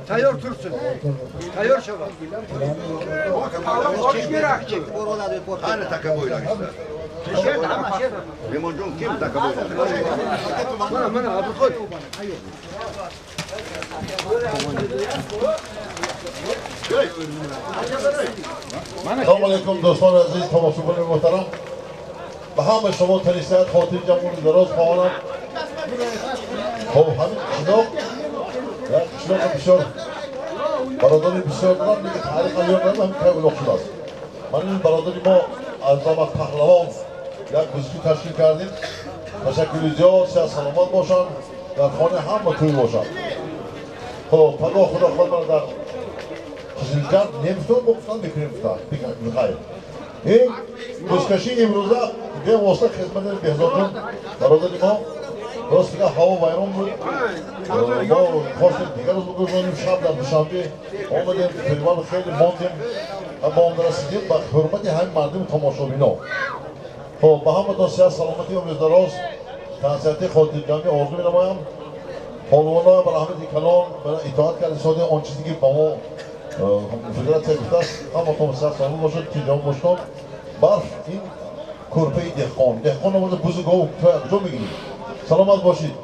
Tayyor tursun. Tayyor şabak. Hani takım oynamışlar? Limoncun kim takım oynadı? Mana abi koy. سلام علیکم دوستان عزیز، تماشاگران محترم، به همه شما تنیسیت خاطر جمهوری دراز خواهانم. خب همین قشلاق یک قشلاق بسیار برادری بسیار دارم دیگه تاریخ یاد ندارم، همین که uloq شده است. من این برادری ما از زمان پهلوان یک گزکی تشکیل کردیم. تشکر زیاد، سیاه سلامت باشن، در خانه هم توی باشن. خب پناه خدا خود من در Qiziljar nemiston گفتن میکنیم بخیر. این بزکشی امروزه به واسطه خدمت بهزادجون برادر ما راست دیگه هوا ویران بود. ما خواستیم دیگر روز بگذاریم. شب در دوشنبه آمدیم تقریبا خیلی ماندیم و با آن رسیدیم به حرمت همین مردم تماشابینا. خب به همتان سیاه سلامتی امروز دراز تنصیحتی خاطر جمعی آرزو می‌نمایم. پهلوان‌ها به رحمت کلان برای اطاعت کرده ساده آن چیزی که با ما فدراتسیا گفته است همتان سیاه سلامت باشد تیجان باشد. برف این کرپه دهقان دهقان آورده بز گاو کجا میگیرید؟ سلامت باشید.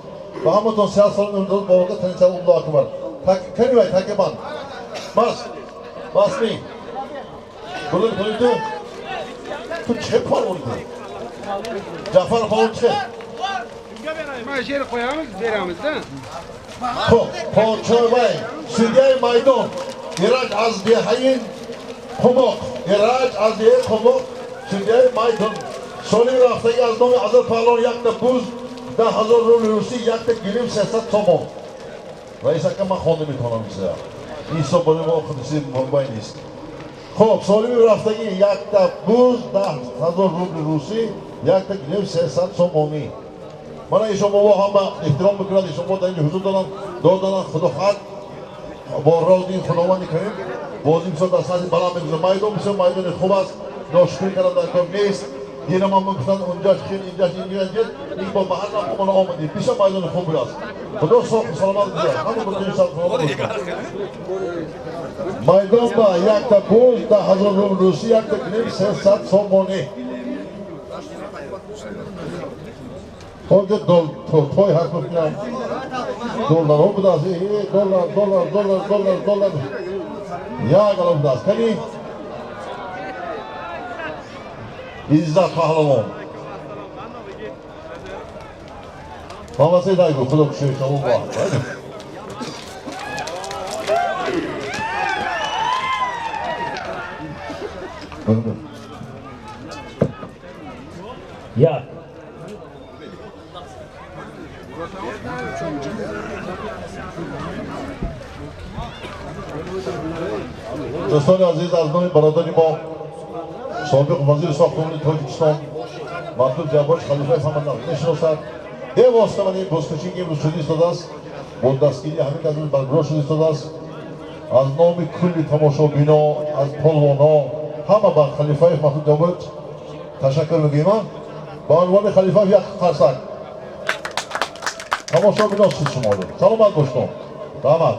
به همتان سیاه سلامت امروز دراز با وقت تنصیحت الله اکبر. تک کنی وای تک من بس بس می بلند کنید تو چه پالوانی تو جعفر پالوان چه؟ Mana shu yerga qo'yamiz, beramiz-da. خب پادشاه وای سودیای میدان ایرج از دهین قمق ایرج از دهین قمق سودیای میدان سالی رفتگی از نام ازاد پهلوان یک تا بوز 10,000 روبل روسی یک تا گریم 300 تومان. رئیس که من خونده میتونم میسه این حساب برای ما خودسی مبین نیست. خب سالی رفتگی یک تا بوز 10,000 روبل روسی یک تا گریم 300 تومانی. من ایشون بابا هم احترام میکنند، ایشون با در اینجا حضور دارن داد دارن. خدا خواهد با راضی خداوند کریم بازی بسیار در سطح بالا میگذاره. میدان بسیار میدان خوب است، ناشکری کردن در کار نیست. دیرم هم گفتن اونجاش خیلی اینجاش اینجا اینجا این با محل هم ما آمدیم. بسیار میدان خوب است. خدا سلامت بگذاره. همون بودیم سلامت بگذاره. میدان با یک تا بوز 10,000 روبل روسی یک تا گریم 300 سومانی. خب توی هست میکنم دلار ها بوده است. دلار دلار دلار دلار دلار یک الان بوده است. کنی عزت پهلوان محمد سید ایگو خدا کشوی شما با یک دوستان عزیز از نام برادر ما سابق وزیر ساختمان تاجیکستان مطلوب جبار خلیفه هم میشناسد. به واسطه من این بزکشی که امروز شده ایستاده است با دستگیری همین از برگزار شده ایستاده است. از نام کل تماشابینا از پهلوان‌ها همه بر خلیفه مطلوب جبار تشکر میگیم. به عنوان خلیفه یک قرصک تماشابینا شما سلامت باشید. رحمت.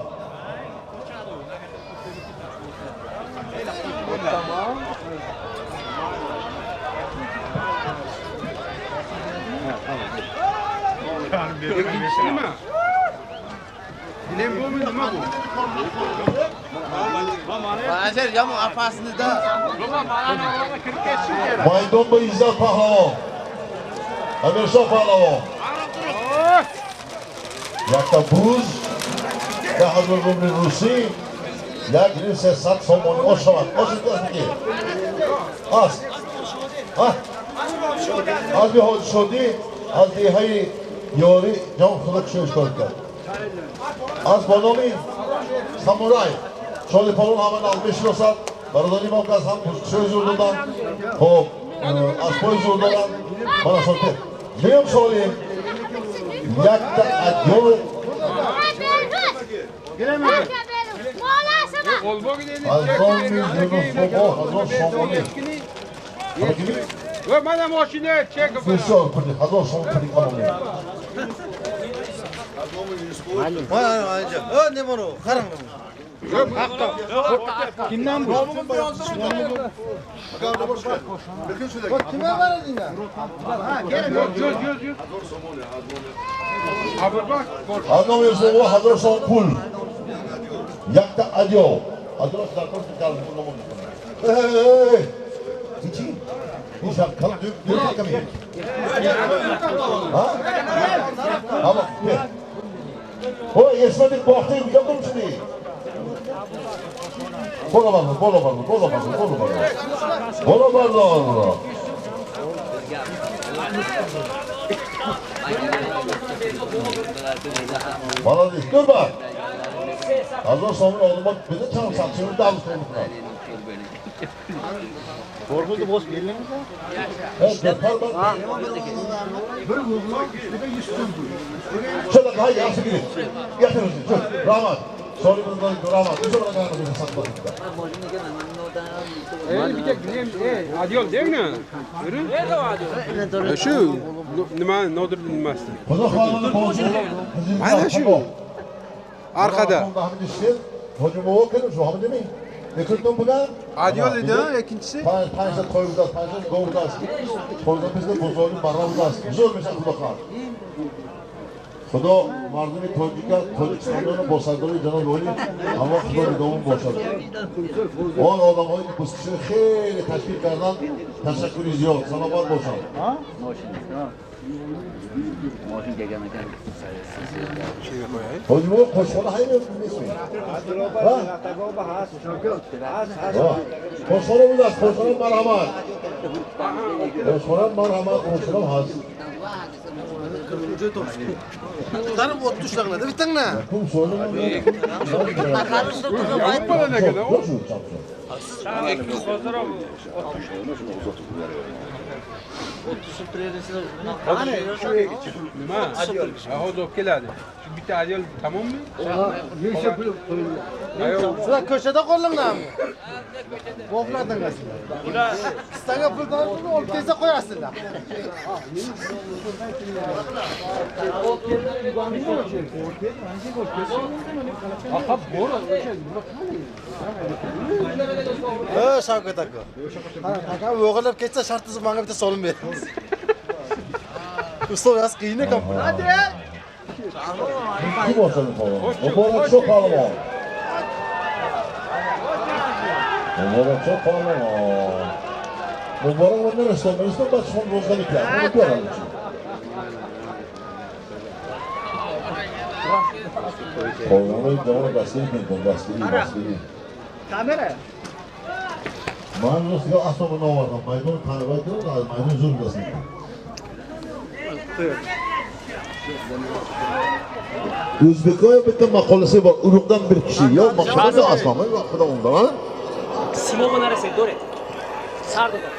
Ikkinchisi nima? Gilam bo'lmi, nima bu? Manager yomon apasini-da. Maydon با İzzet Pahlavon. Amirşah Pahlavon. یک تا بوز 10,000 روبل روسی یک گریم 300 سومانی. آش شود آش دست میگی است از بی حاج شدی از دیهای یاری جان خدا کشوش کار کرد. از با نام سامورای شادی پالون همه نام میشناسد. برادری ما که از هم کشوی زور دادن. خب از پای زور دادن. من اصلا میم سالیم یک تا ادیان از نام یونس بابا 1000 سومونی. و من ماشینه چک بسیار پولی 1000 سومون پولی قانونی. Ne bunu? Qarang. Kimdan bu? Kime verdin? Yüz yüz yüz. Abi bak. از نام یونس بابا 1000 سومون پول. یک تا ادیو. ادیو در کار کار میکنم. چی؟ این شب کم دو کمی. ها؟ Ama o esmadik bu hafta yapalım şimdi. Bola var mı? Bola var mı? Bola var mı? Bola var mı? Bola var mı? Bana değil, dur bak. Az sonra oğlum bak bize çam satsın, daha mı sorun? Korkuldu boz belli mi? Evet, şöyle daha yaxşı gidin. Yatırın, çok. Rahmat. Sorunuzdan rahmat. Bir tek adyol değil mi? Şu nima nodir bilmezdi. Mana şu. Arkada. Adyol dedi ikincisi. Panjda qo'yib, panjda govdasi. Qo'yda bizda bozorning barravdasi. Zo'r mesela Xudo xohlasa. Xudo mardumi tojika Tojikistonni bosardori janob oliy hamma Xudo nigohbon boshad. On odamlar buzkishini xeyli tashkil kardan tashakkur ziyod, salomat bo'lsin. Moshin kelgan ekan. Hojimo qo'shxona haymi bilmaysizmi? Ha? Qo'shxona bo'ladi, qo'shxona marhamat. Qo'shxona marhamat, qo'shxona haz. Tanib o'tdi bitangna. Kim so'radi? Nima? Hozir olib keladi. Shu bitta adyol tamommi? Sizlar ko'chada qo'linglarmi? Bo'g'ladinglar sizlar. Ular sizlarga pul berib olib kelsa qo'yasizlar. Ha, Shavkat aka. Aka, o'g'irlab ketsa shartsiz menga bitta solim beramiz. Условияsi qiyin ekan. Hadi. Kim olsun falan? Mübarek çok pahalı. Mübarek çok pahalı. Mübarek var neresi? Neresi bak son rozdalık ya. Bunu koyalım. Koyalım, devam bastırı bir, bastırı. Kamera. Man rostiga aslo novardim. Maydon tanibay da maydon zo'r bastırı. O'zbeklar bitta maqolasi bor, urug'dan bir kishi, yo maqolasi aslomi, xudo undan, ha? Simoga narasa, do're. Sardoda.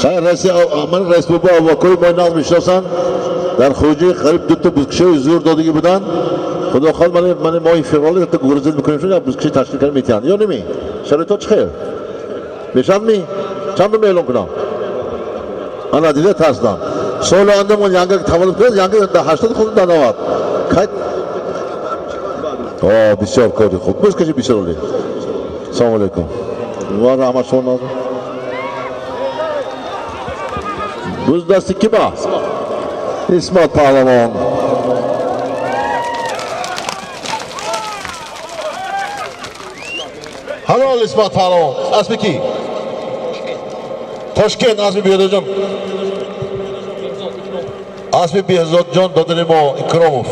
Xayr, raisi, man rais baba vakoy moy naz mishasan dar xuruji qarib dutta buzkishi zo'r dodigi budan. Xudo xohl mana moy fevralda bitta gurzil mikonim shun buzkishi tashkil qilib metan. Yo nima? Sharoit chi xayr? Beshanmi? Chandim e'lon qilaman. Ana dedi tasdan. Solo andım yangi tavallud qiladi, yangi 80 xuddi danovat. Qayt. O, bisyor ko'rdi. Xo'p, biz kecha bisyor oldik. Assalomu alaykum. Va rahmat so'rnadi. Biz dasti kim? Ismat Pahlavon. Halol Ismat Pahlavon. Asmi ki? Toshkent Asmi Behzodjon. Asmi Behzodjon dodani mo Ikromov.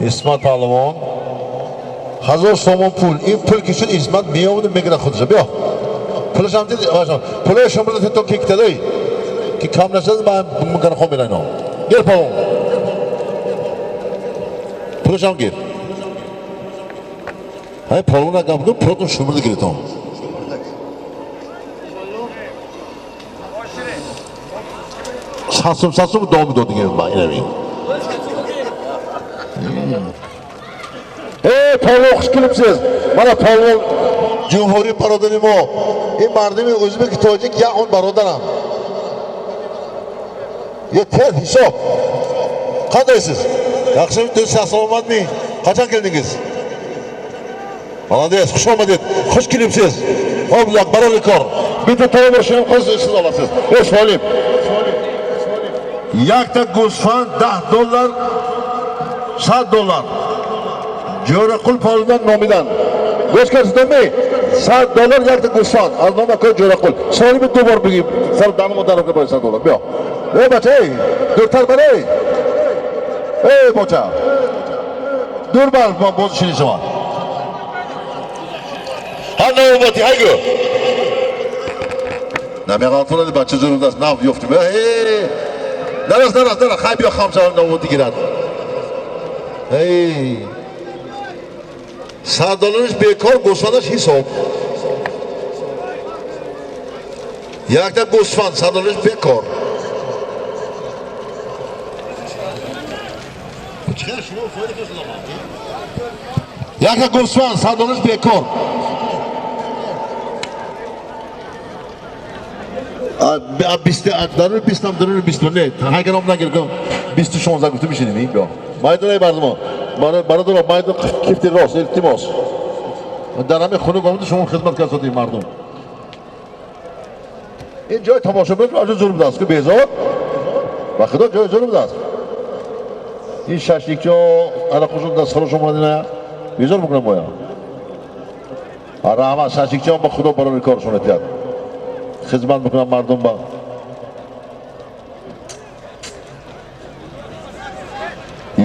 Ismat Pahlavon. 1000 somon pul. In pul ki shun Ismat miyovni megra xudisha. Biyo. Pul ham dedi, pul shomilda to kektaday. Ki kam nashad man mumkin xom berayno. Gel pahlavon. Pul ham gel. Hay pahlavon gap qilib, pulni shumirda kelaton. Sasım davom dodigan man inamin. Ey polvon, xush kelibsiz. Mana polvon jumhuriy barодари мо. Ин мардуми ӯзбеки тоҷик як он бародарам. Ye ter hisob. Qandaysiz? Yaxshimi? Do'st, salomatmi? Qachon keldingiz? Молодец, xush olmadingiz. Xush kelibsiz. Hop, baraka kor. Bitta tomosha ham qiz siz olasiz. Ey Solim. Yakta g'usfan 10 dollar, 100 dollar. Jo'raqul polvon nomidan. Go'sh ko'rsatmay, 100 dollar yakta g'usfan. Az nomi ko'y Jo'raqul. Solimni du bor bugün. Sal danimo daromga bo'y 100 dollar. Yo'q. Ey bacha, ey, durtar bar ey. Ey bocha. Dur bar bozishini var. Ha navbati haygo. Namig'atuladi bacha zo'rdas nav yo'qmi? Ey. Daraz daraz daraz hay biyo xamsa navbati kiradi. Ey. 100 dollarش bekor, g'usfandаш hisob. Yakta g'usfand 100 dollarش bekor. Yakta g'usfand 100 dollarش bekor. Darur 20 darur 20 ne? Hangi nomdan kelgan 20 16 guftim ishini yo'q. Maydon ey bardimo. Barador maydon kifti rost iltimos. Darami xunuk omdi shunga xizmat ko'rsatdi mardum. In joy tomosha bo'lib, ajo zo'r bilasiz-ku bezor. Va xudo joy zo'r bilasiz. In shashlikcho ana qo'shimda saroshomadina bezor muqlam bo'ya. Rahmat shashlikcho ba xudo baror kor shuni aytadi. Xizmat muqlam mardum ba.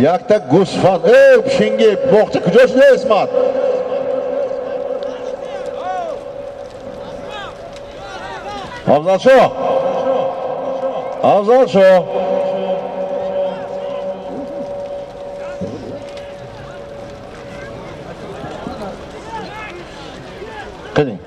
Yakta g'usfan. Ey shingi bog'cha kujosh ne ismat? Afzal sho. Afzal sho. Qiling.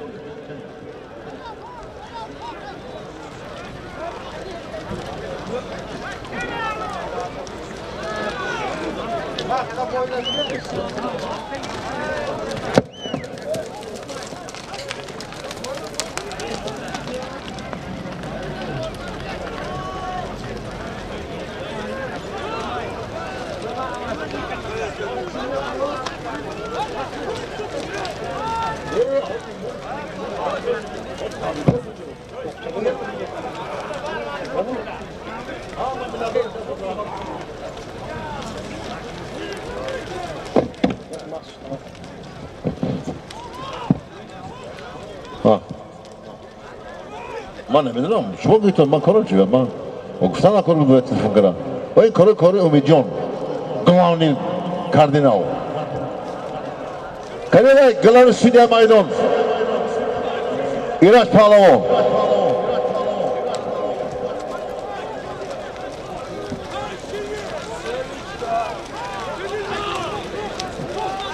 Ha. من نمیدونم شما گفتن من کارم چیه من گفتن کار بود تلفن کردم و این کار کار امید جان главный кардинал Калина главный судья Майдан Ирач Пахлавон.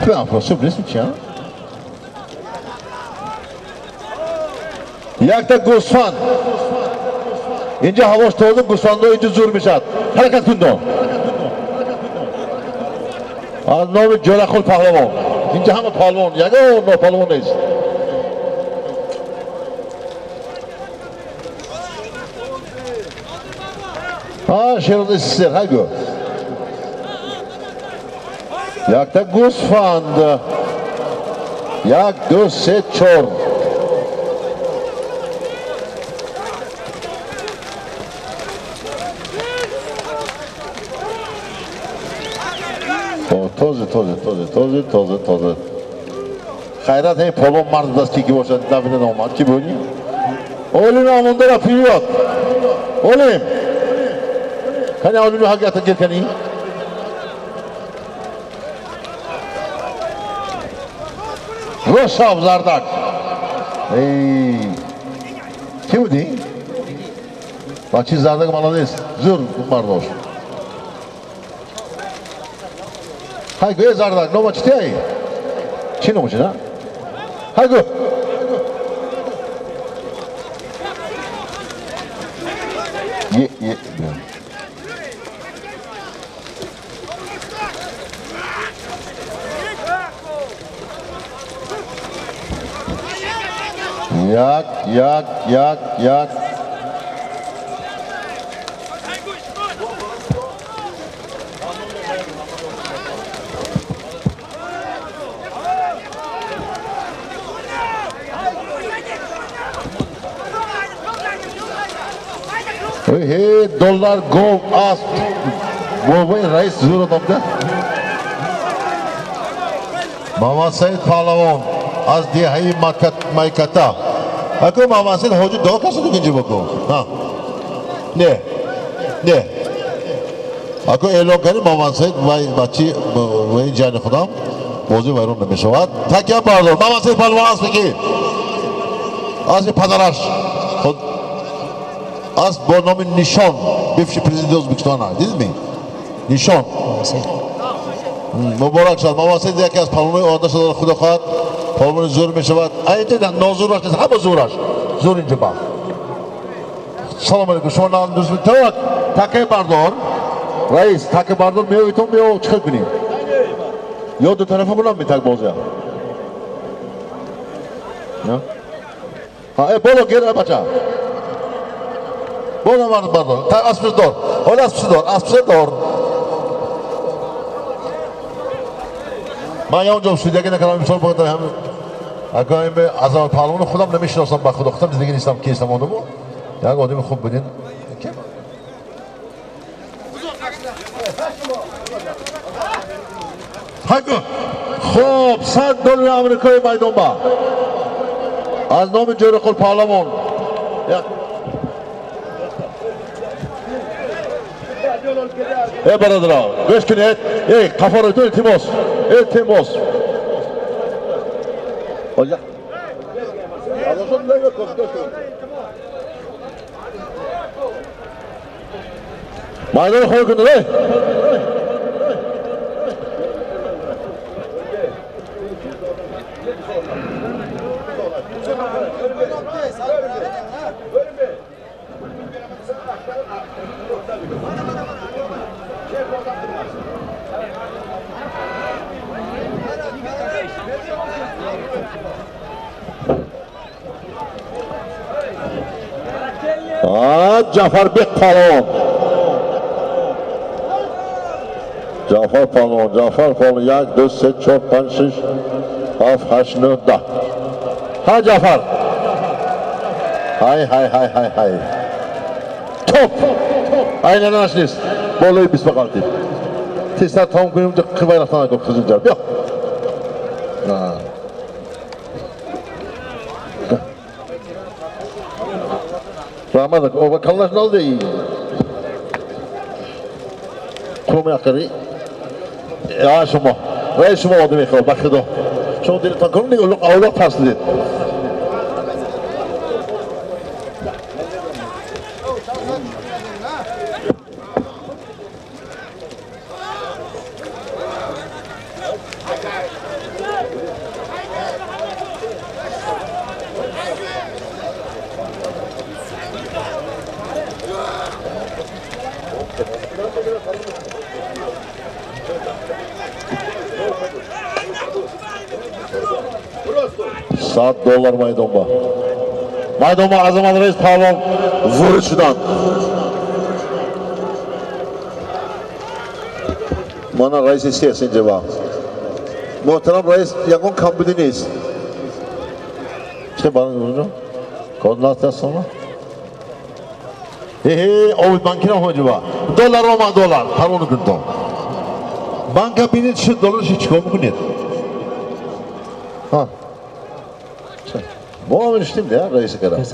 Tu afrosub nesin ya? Yakta g'usfand. Inja havosh to'ldi, g'usfanda inja zo'r mishad. Harakat kundon. Az nomi Jo'raqul pahlavon. Inja hamma polvon, yagona polvon neist. Ha, Sherod SSR, haygo. Yakta g'usfand. Yak, 2, 3, 4. Toza, toza, toza, toza, toza, toza. Hayrat hey polvon mard dast ki boshad Davidan omad ki bo'ling. Olim omondara вперед. Olim. Qani olimni haqiqatan kelkaning. Rosav Zardak. Ey. Kim bu? Bachi Zardak молодец. Zo'r mardosh. Hay go Zardak, nima chitay? Chi nima china? Hay go. Ye ye. 1 1 1 1. هی دلار گو آس بابای رئیس زور آدم ده. محمد سعید پهلوان از دهه مایکتا. اگه محمد سعید حاجی دو کسی دیگه اینجا بکن. ها. نه. نه. اگه اعلام کردی محمد سعید وای بچی وای جان خودم بازی ویران نمیشود. تکیه بردار. محمد سعید پهلوان از بکی. از پدرش. خود از با نام نشان بفشی پرزیدنت ازبکستان دیدی می؟ نشان. مبارک شد. محمد سعید یکی از پهلوان‌های آینده شده خدا خواهد پهلوان زور می شود. ایده نازورش نیست، همه زورش زور اینجا با. سلام علیکم. شما نام دوست تک تکه بردار رئیس تکه بردار میای تو میای چه کنیم؟ یا دو طرفه بلند می تک بازی. نه؟ ها ای بالا گیر بچه. بالا مرد بردار. تا اسبش دار. حالا اسبش دار. اسبش دار. من اونجا سودیگه نکردم امسال باید هم اگه به عظمت پهلوان خودم نمیشناسم با خدا خودم دیگه نیستم کی هستم آدمو یک آدم خوب بودین که خب 100 دلار آمریکایی میدان با از نام جورقل پهلوان. ای برادرها گوش کنید. ای قفا رو تو التماس التماس. میدان خود کنید. ای جعفر بیگ پهلوان. جعفر پهلوان. جعفر پهلوان. 1 2 3 4 5 6 7 8 9 10. ها جعفر. های های های های های. توپ. اینه نش نیست. بالای 20 بقالتی. تیزتر تمام کنیم که قیمه رفتن نکن خزون جر. بیا. نه. Rahmat aka, kallash noldi. Qurmay aqiri. Ya شما. رئیس شما آدم میخواد بخدا. شما دلتان کنید اولاق پس دید. $100 میدان با میدان با عظمت رئیس پهلوان ورود شدند. من رئیس سیاسی اینجا با محترم رئیس یکون کمبودی نیست. چه برای اونجا؟ کدنات هستم؟ هی آب بانکی نه اونجا با دلار و دلار پرونو کن بانک بینید چه دلار چیکار میکنید؟ ها ما هم نشتیم ده رئیس کرم.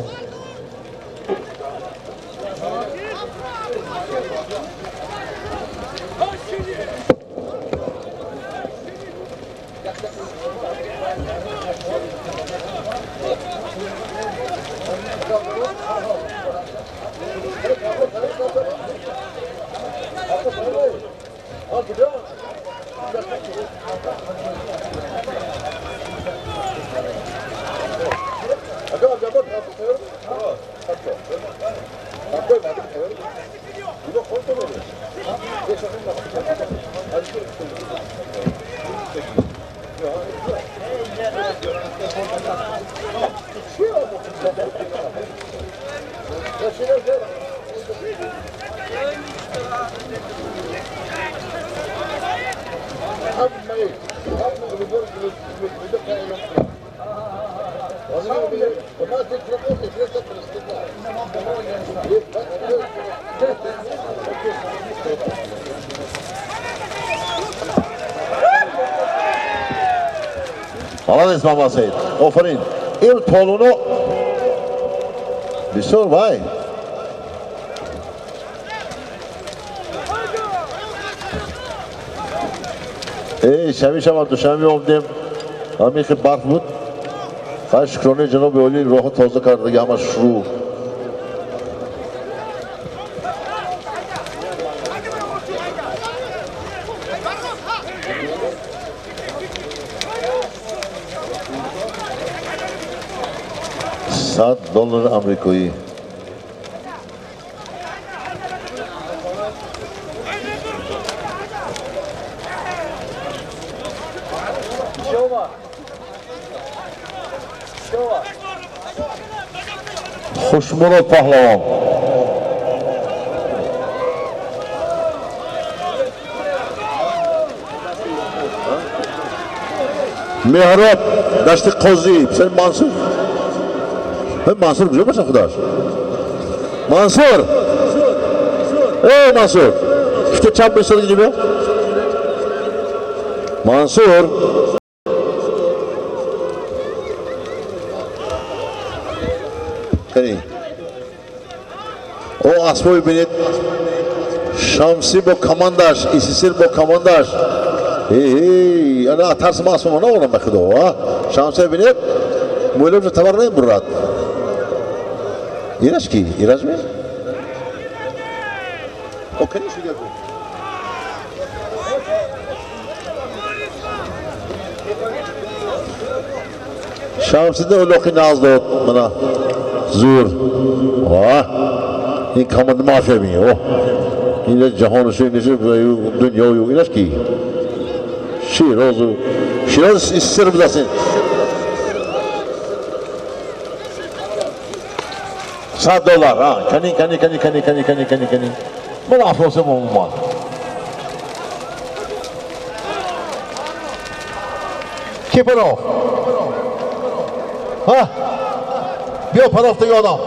Молодец, мама Саид. Офарин. Ин полуно бисёр вай. Эй, шаби шаба душанбе омдем. Ҳамин хел барф буд. Хай шукронаи ҷаноби олӣ роҳо тоза кардаги ҳама шурӯъ. $100 آمریکایی. خوشمراد پهلوان. مهراب دشت قاضی پسر منصور. منصور کجا باشه خداش؟ منصور، ای منصور، ikkita chap bersa gibi. Mansur. Qani. O asboy бинед. Шамси бо командаш, исисир бо командаш. Эй, ана тарс ма асбо наорам ба худо, а? Шамси бинед, мӯйлаб тавар намебурад. Ираш ки? Ираш ми? О, кани шуд яку? Шамсиддин улоқи наз дод, мана зур. Ва ин команда мафия ми. О. Ин ҷаҳоншу, ин дунёю, инаш ки? Широзу. Широз исир будасин. $100 ha. Kani kani kani kani kani kani kani kani. من افراسم اومد. کی پناه؟ ها؟ بیا پناه دیگه آدم.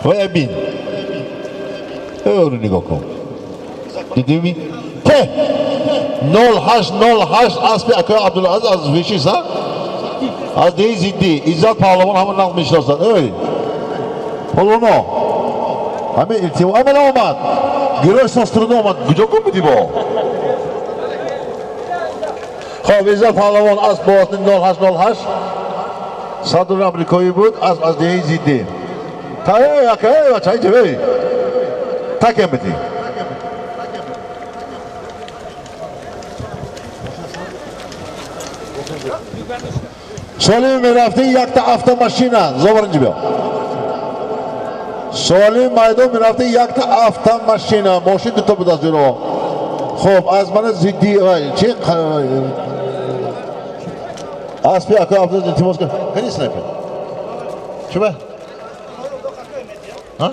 وای بین. رو نگاه کن. دیدی؟ ته 0808 اسب اکای عبدالعزیز از ویشیس ها؟ از دیگه زیدی عزت پهلوان همون نقد میشناسن. ای پهلوانا همه التوا عمل آمد گروه ساسترده آمد. کجا کن بودی با؟ خب عزت پهلوان از با 0808 صدر امریکایی بود از دیگه زیدی تا ای اکای بچه ای تکم بدی. سالم میرفتی یک تا автомашина زبرنج بیا. سالم میدان میرفتی یک تا автомашина ماشین دو تا بود از جلو. خب از من زیدی چی اسبی اکای عبدالعزیز التماس کرد. خیلی سنایپر چه به؟ ها؟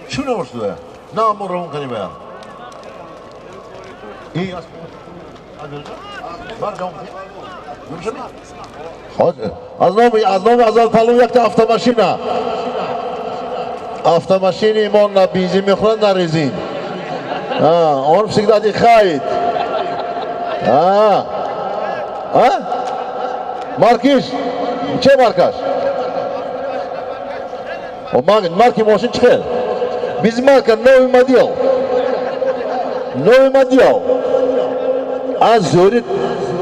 چی نباشت دویا؟ نه ما روان کنیم بیا. این اسب از نام از پلو یک تا автомашина. Автомашины ما نه бензин میخورن نه رزین. آن всегда отдыхает. مارکش چه مارکش؟ مارکی ماشین چه؟ بیز مارکا نوی مدل. نوی مدل. از زوری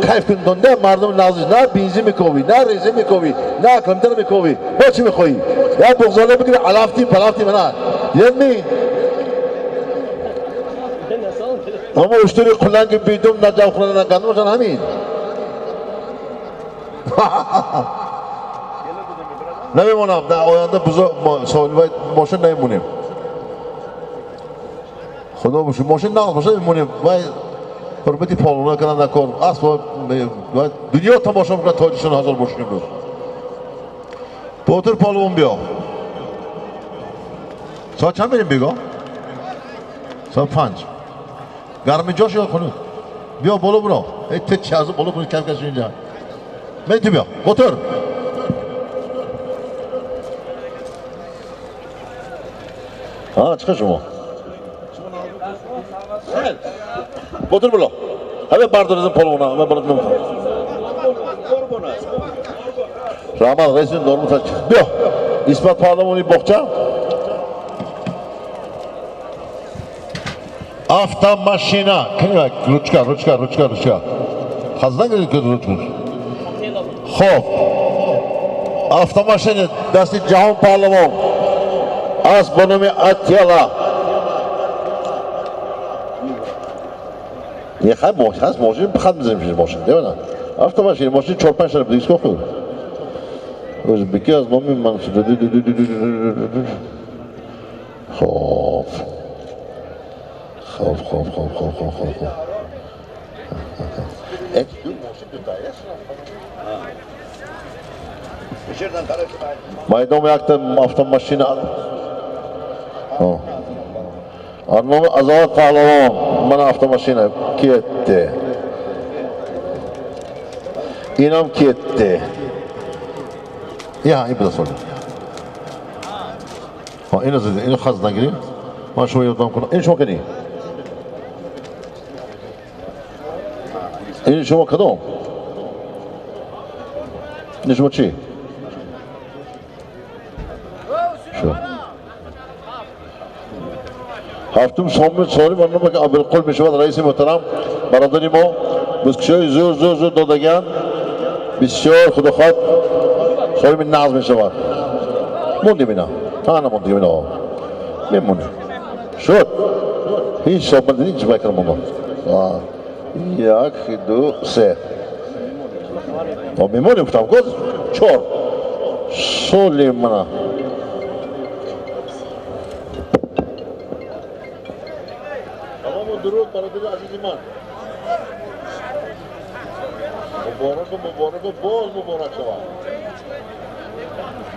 کیف کن نه مردم نازش نه بنزین میکوبی نه رزین میکوبی نه اکلمتر میکوبی با چی میخوایی؟ یا بغزاله بگیری علافتی پلافتی من یعنی اما اشتری قلنگ بیدم نه جو خورده نه گندم جان همین نمیمونم در آینده بزرگ ماشین نمیمونیم. خدا باشه ماشین نه باشه میمونیم. Ҳурмати паҳлавона кардам дар кор. Асп дунё тамошо мекунад тоҷикистон 1000 мошин имрӯз. Ботир паҳлавон биё. Соат чанд мерیم бегоҳ? Соат 5. Гарми ҷош ё хунук? Биё боло биро. Эй те чи аз боло кунӣ кам каши инҷа. Мен ту биё. Ботир. ها چقدر شما؟ Ботир боло. Ҳаме бардоризм паҳлавона, ҳаме бардоризм. Раҳмат раисин дорум биё. Исмат паҳлавони боғча. Автомашина. Кани ручка, ручка, ручка, ручка. Хаздан гирифт ручка. Хоб. Автомашина дасти Ҷаҳон паҳлавон. Аз ба номи Атела. Не хай мошин, ҳаст мошин, хат мизанем мошин, девона. Автомашина, мошин 4-5 та диско худ. Ӯзбеки аз номи ман. Хоб. Хоб, хоб, хоб, хоб, хоб, хоб, хоб. Майдон якта автомашина. Аз номи Азоват паҳлавон мана автомашина кетти. Инам кетти. Я, ин буда соли. Ҳа, ино зиди, ино хаз нагирӣ. Ман шумо ёдам кунам. Ин шумо кани? Ин шумо кадом? Ин шумо чӣ? Шо. Ҳафтум сомми соли ман ки Абдулқул мешавад раиси муҳтарам бародари мо бузкишиҳои зӯр зӯр зӯр додаган бисёр худо хоҳад солими нағз мешавад. Мондем ина. Та намондем ина. Мемонем. Шуд. Ҳеҷ ҳисоб надидӣ ҳеҷ бакр мондам. 1, 2, 3. Мемонем гуфтам гоз 4. Соли мана. Дуруд бародари азизи ман. Муборак муборак боз муборак шавад.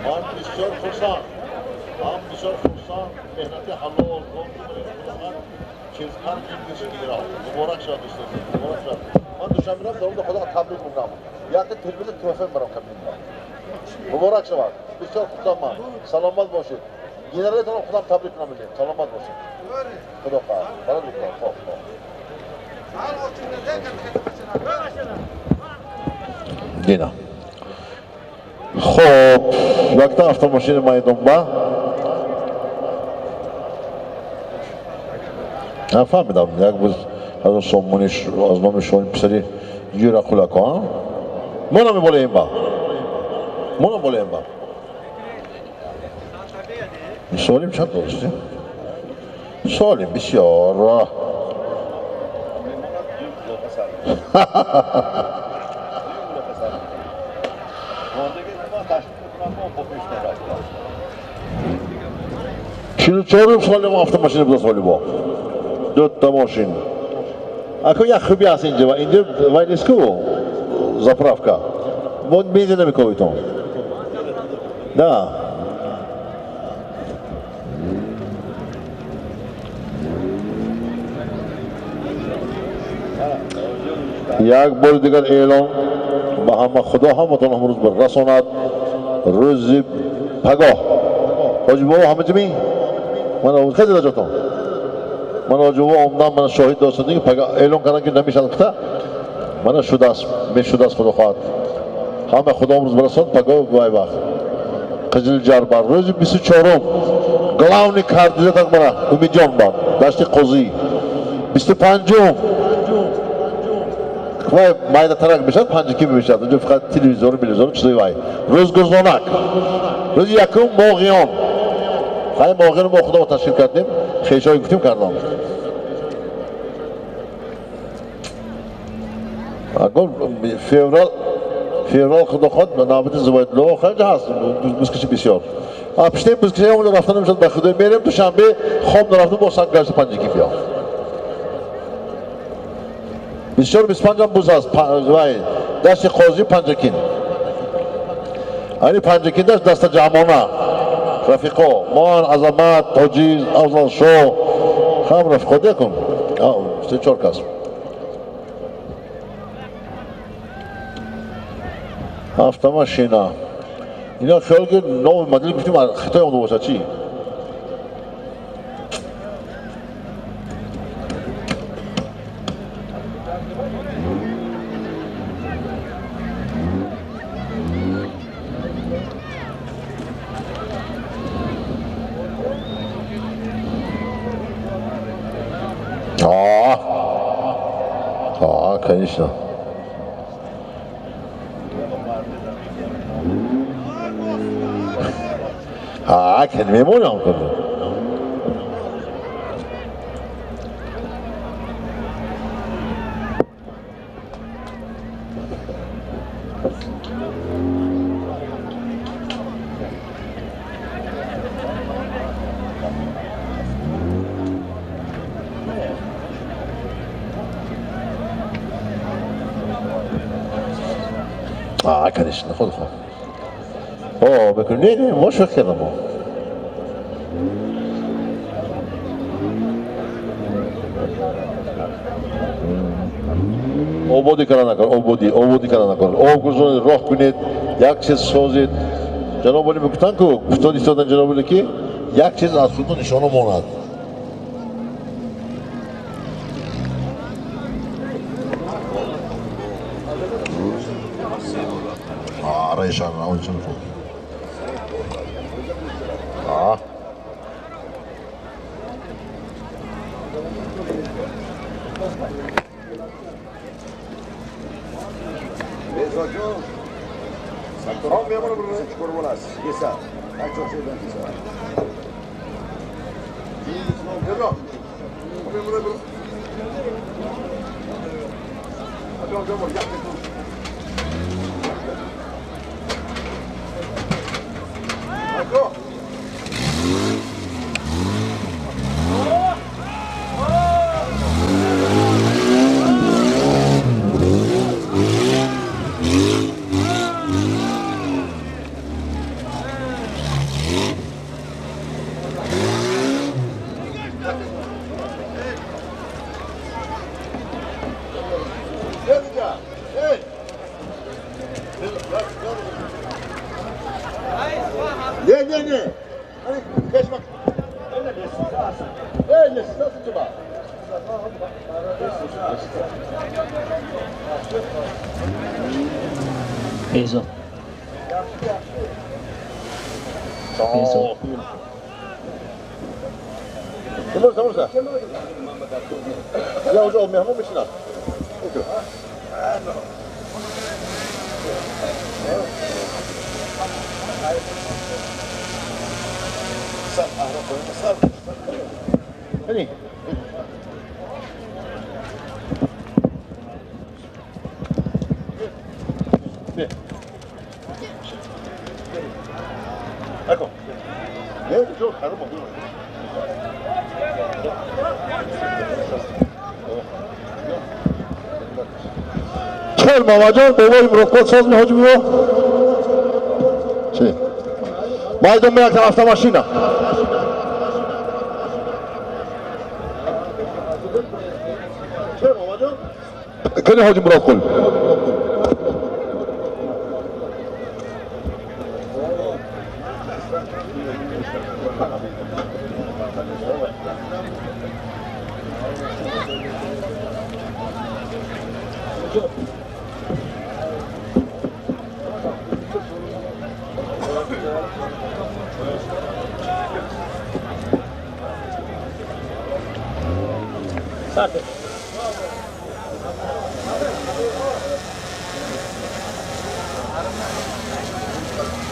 Ман бисёр хурсанд. Ман бисёр хурсанд. Меҳнати ҳалол, 45 генерал. Муборак шавад дӯстон. Муборак шавад. Ман душанбе рафтам, даромада худо табрик мекунам. Якта телевизор трофей барам кабин. Муборак шавад. Бисёр хурсанд ман. Саломат бошед. Генералитонро худам табрик кунам. Саломат бошед. Худо хоҳад. Барои духтар. Хоб, хоб. Дина. Хоб, якта автомашина майдонба. Нафаҳмидам, як буз ҳазор сомони аз номи шоҳи писари Юра Кулако, а? Мо намеболеем ба. Мо намеболеем ба. Солим чанд дористи? Солим бисёр. Чилу чорум солим автомашина буда солимо. Дута мошин. Ако як хуби аст инҷа ва инҷа вай нест ку заправка. Мо бензин намекобитон. Да. Як бори дигар эълон ба ҳама худо ҳаматон ҳамрӯз расонад рӯзи пагоҳ. Ҳоҷи бобо ҳама ҷамӣ? Ман хеле даҷотон. Ман ҳоҷи бобо омдам, ман шоҳид доштам ки пагоҳ эълон кардам ки намешавад гуфта. Мана шудааст, мешудааст худо хоҳад. Ҳама худо ҳамрӯз барасонад пагоҳ вай вақт. Қизилҷарбар рӯзи 24-ум главный координатор мана Умидҷон бар дашти Қозӣ. 25-ум вай майдатарак мешавад, 5 ки мешавад. Онҷо фақат телевизору телевизору чизои вай. Рӯзгузонак. Рӯзи якум Моғиён. Хай Моғиён мо худо ташкил кардем, хешои гуфтем кардам. Агар феврал худо хоҳад навбати Зубайдулло хеле ҳаст, бузкиши бисёр. А пиштем бузкиши онҷо рафта намешавад, ба худо мерем душанбе хоб нарафтем бо 185 ки биё. 24-25 هم بوز هست. دشت قاضی پنجکین. یعنی پنجکین دشت دست جمعانه. رفیقا من عظمت تاجیز افضل شو هم رفیقا دیکن. 3-4 کس. автомашина. اینا خیال که نو مدل گفتیم از خطای آمده باشد چی؟ Конечно. А, kendime mi oldu? А, конечно, خود خود. اوه بکن نه نه ما شوخی کردم. آبادی کردن نکن، آبادی آبادی کردن نکن. آب گذارید، راه کنید، یک چیز سازید. جناب علی میگفتن که گفتن ایستادن جناب علی که یک چیز از خودتون نشانه ماند. آره اون چون بود. آه Behzod. Behzod. Tamam. Ya hocam mehmon میشینم. خیر ماما جان بابای مرکز ساز می حاجی بابا چی؟ مایدون میاد طرف ماشینا کنی حاجی مراد قل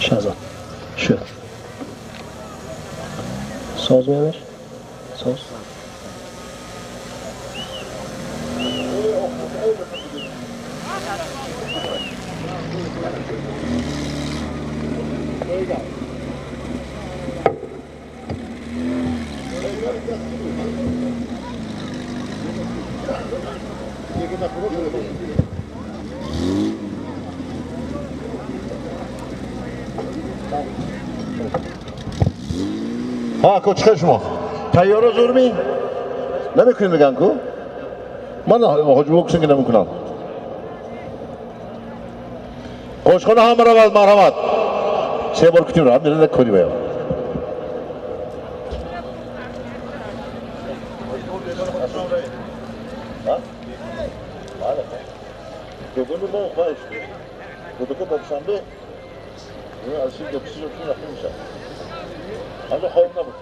Shahzod shu sozmi Amir? Soz. ها کو چخه شما تیاره زور می نمیکنی میگن کو من حجب بکشن که نمیکنم خوشخانه هم مرحبا مرحبا سه بار کتیم را هم میره کلی باید دوم ما خواهش دوتا بکشنده از این دو کسی رو رفته میشن هنوز خواهیم نبود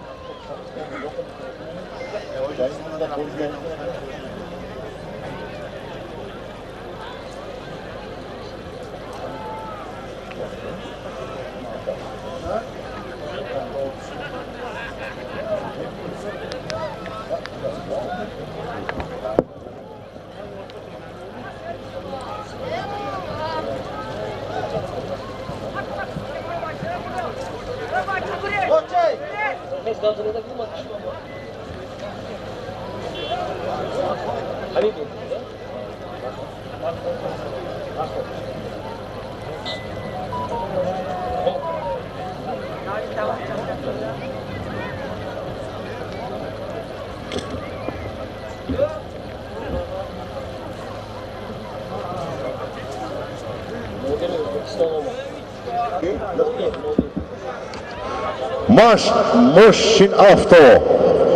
Маш мошин авто.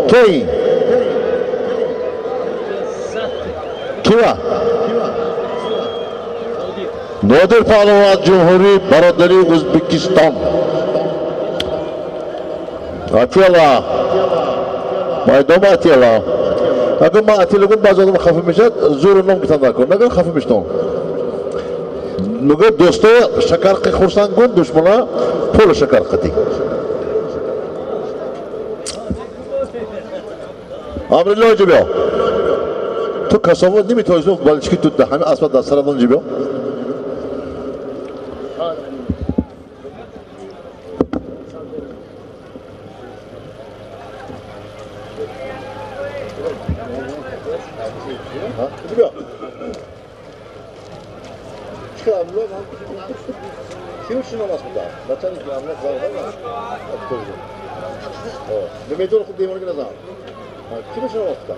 Кей. Кива? Нодир Паҳлавон аз Ҷумҳурии бародарии Ӯзбекистон. Атила. Майдон Атила. Агар ман Атила гум баъзе одам хафа мешавад, зӯру ном гуфтан накун. Нагар хафа мешавам. Мегӯяд дӯсто шакар хурсанд кун, душмана пул шакар қатӣ. Амрилло ҷибё. Ту касофат наметавонӣ балчики ту ҳамин асбат дар саратон ҷибё. ҷибё. Чӣ амрилло киё шином аст буда? Бачани ки амрилло зарғар аст. Намедонам хуб беморӣ назан. Ким шином аст буда?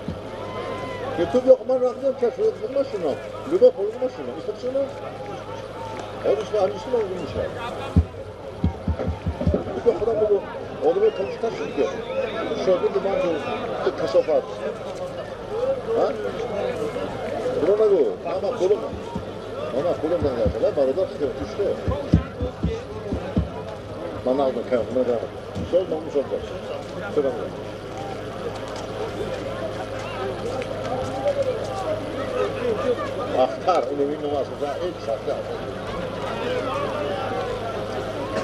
YouTube yok, من رفتم کشف ماشینا لبا پول ماشینا اسم شما آدش و همیشه من میشه بگو خودم بگو آدم کمتر شد که شاگرد من تو کثافت ها برو نگو نه من خودم من خودم نگردم برادر خیلی توشته من نگردم که من نگردم سال من میشم باش اختر اینو این نوع اساسا این شرطه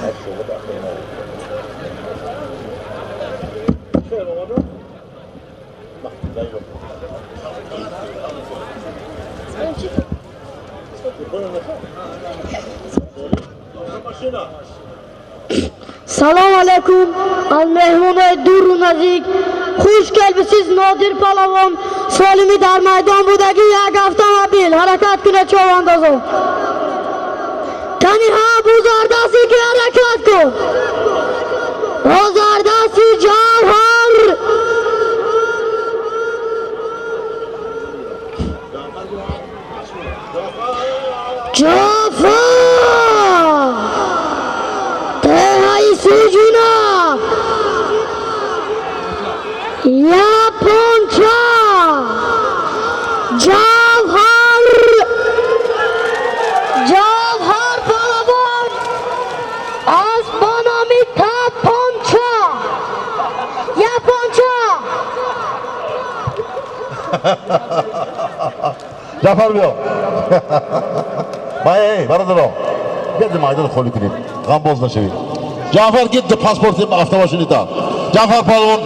از شما داخل ما چرا اومدم؟ نه نه Salam aleyküm al mehmonay duru nazik xush kelbisiz Nodir Palavon Solimi dar maydon budagi як автомобил ҳаракат кунад човандозон кани ҳа бузардаси ки ҳаракат кун озардаси ҷавҳар ҷафар теҳаи суҷуна Японча Javhar Javhar Palavon аз ба номи Тапонча Японча Ҷафар биё эй бародаро гирди майдон холӣ кунед ғамбоз нашавед Ҷафар гирди паспорти автомошинита Ҷафар Паҳлавон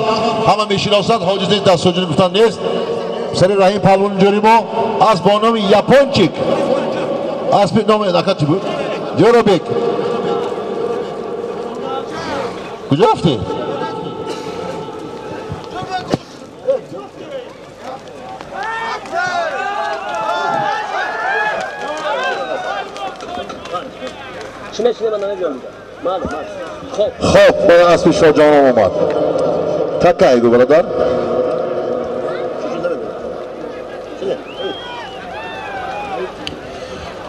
ҳама мешиносад ҳоҷизи дастсоҷини гуфтан нест сари Раҳим Паҳлавони ҷори мо аз бо номи Япончик аспи номи ака чӣ буд Ҷӯробек куҷо рафтӣ چی نه من نمی‌دونم. مال مال. خب خب من اسب شاه جهان اومد. تکه گو برادر.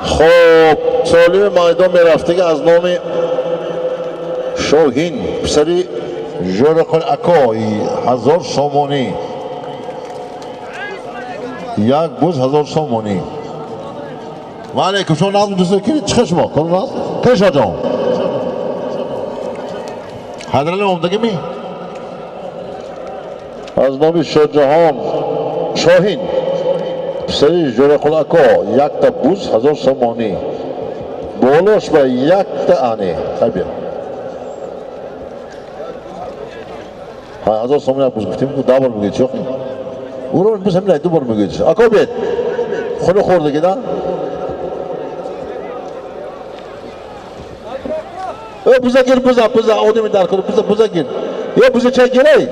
خب سالم میدان میرفته از نام شاهین پسری جورقل اکای 1000 سومونی، یک بوز 1000 سومونی. و علیکم شما نظم دوست کنید چه شما کن نظم که شاه جان حضرت اومدگی می از نام شاه جهان شاهین پسری جورقل اکا یک تا بوز 1000 سومونی بالاش به یک تا انه خیلی 1000 سومونی بوز گفتیم که 10 بار میگه چی او رو بوز همین 2 بار میگه اکا بیاد خونه خورده که نه بوزا گیر بوزا بوزا آدمی در کنه بوزا بوزا گیر یا بوزا چه گیره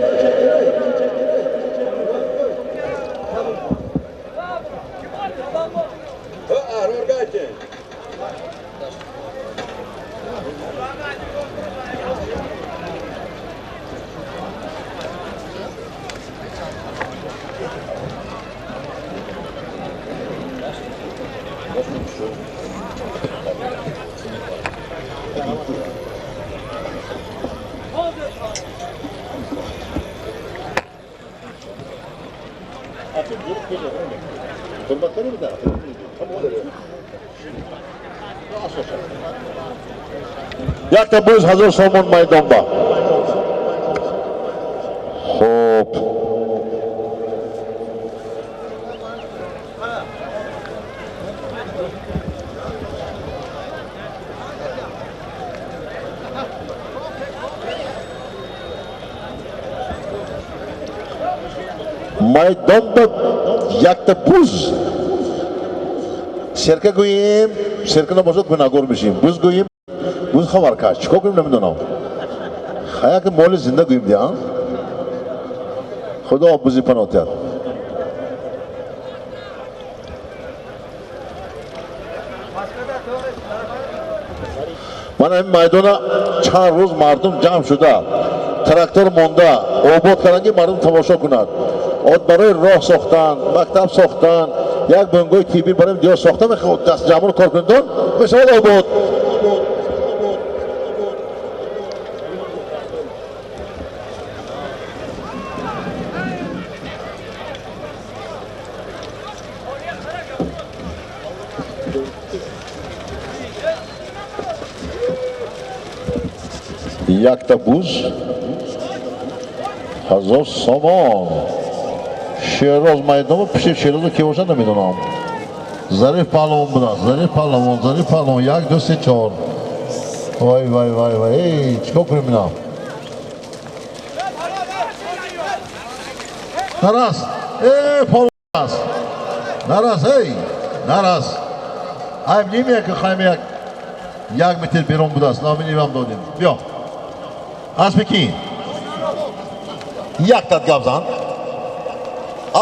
یک تا بوز 1000 سومون میدان با. خب میدان با یک تا بوز سرکه گوییم سرکه نباشد گناهگار میشیم، بوز گوییم بوز خبر کش چیکار کنیم نمیدونم. خیلی که مال زنده گوییم دیگه خدا بوزی پناه تر. من این میدان چند روز مردم جمع شده تراکتور مونده آباد کردن که مردم تماشا کنند. آد برای راه ساختن، مکتب ساختن، یک بنگاه تیبی برای دیار ساختن، دست جمع رو کار کنند میشود آباد. یک تا بوز 1000 سومان. شیراز میدان پشت شیراز کی باشه نمیدونم. ظریف پهلوان بوده، ظریف پهلوان، ظریف پهلوان. 1 2 3 4. وای وای وای وای ای چیکار کنیم اینا؟ نراس ای پهلوان نراس ای نراس عیب نمیه که خواهیم یک متر بیرون بوده است. نامی نیمم دادیم. بیا اسب کی؟ یک تات گپ زن.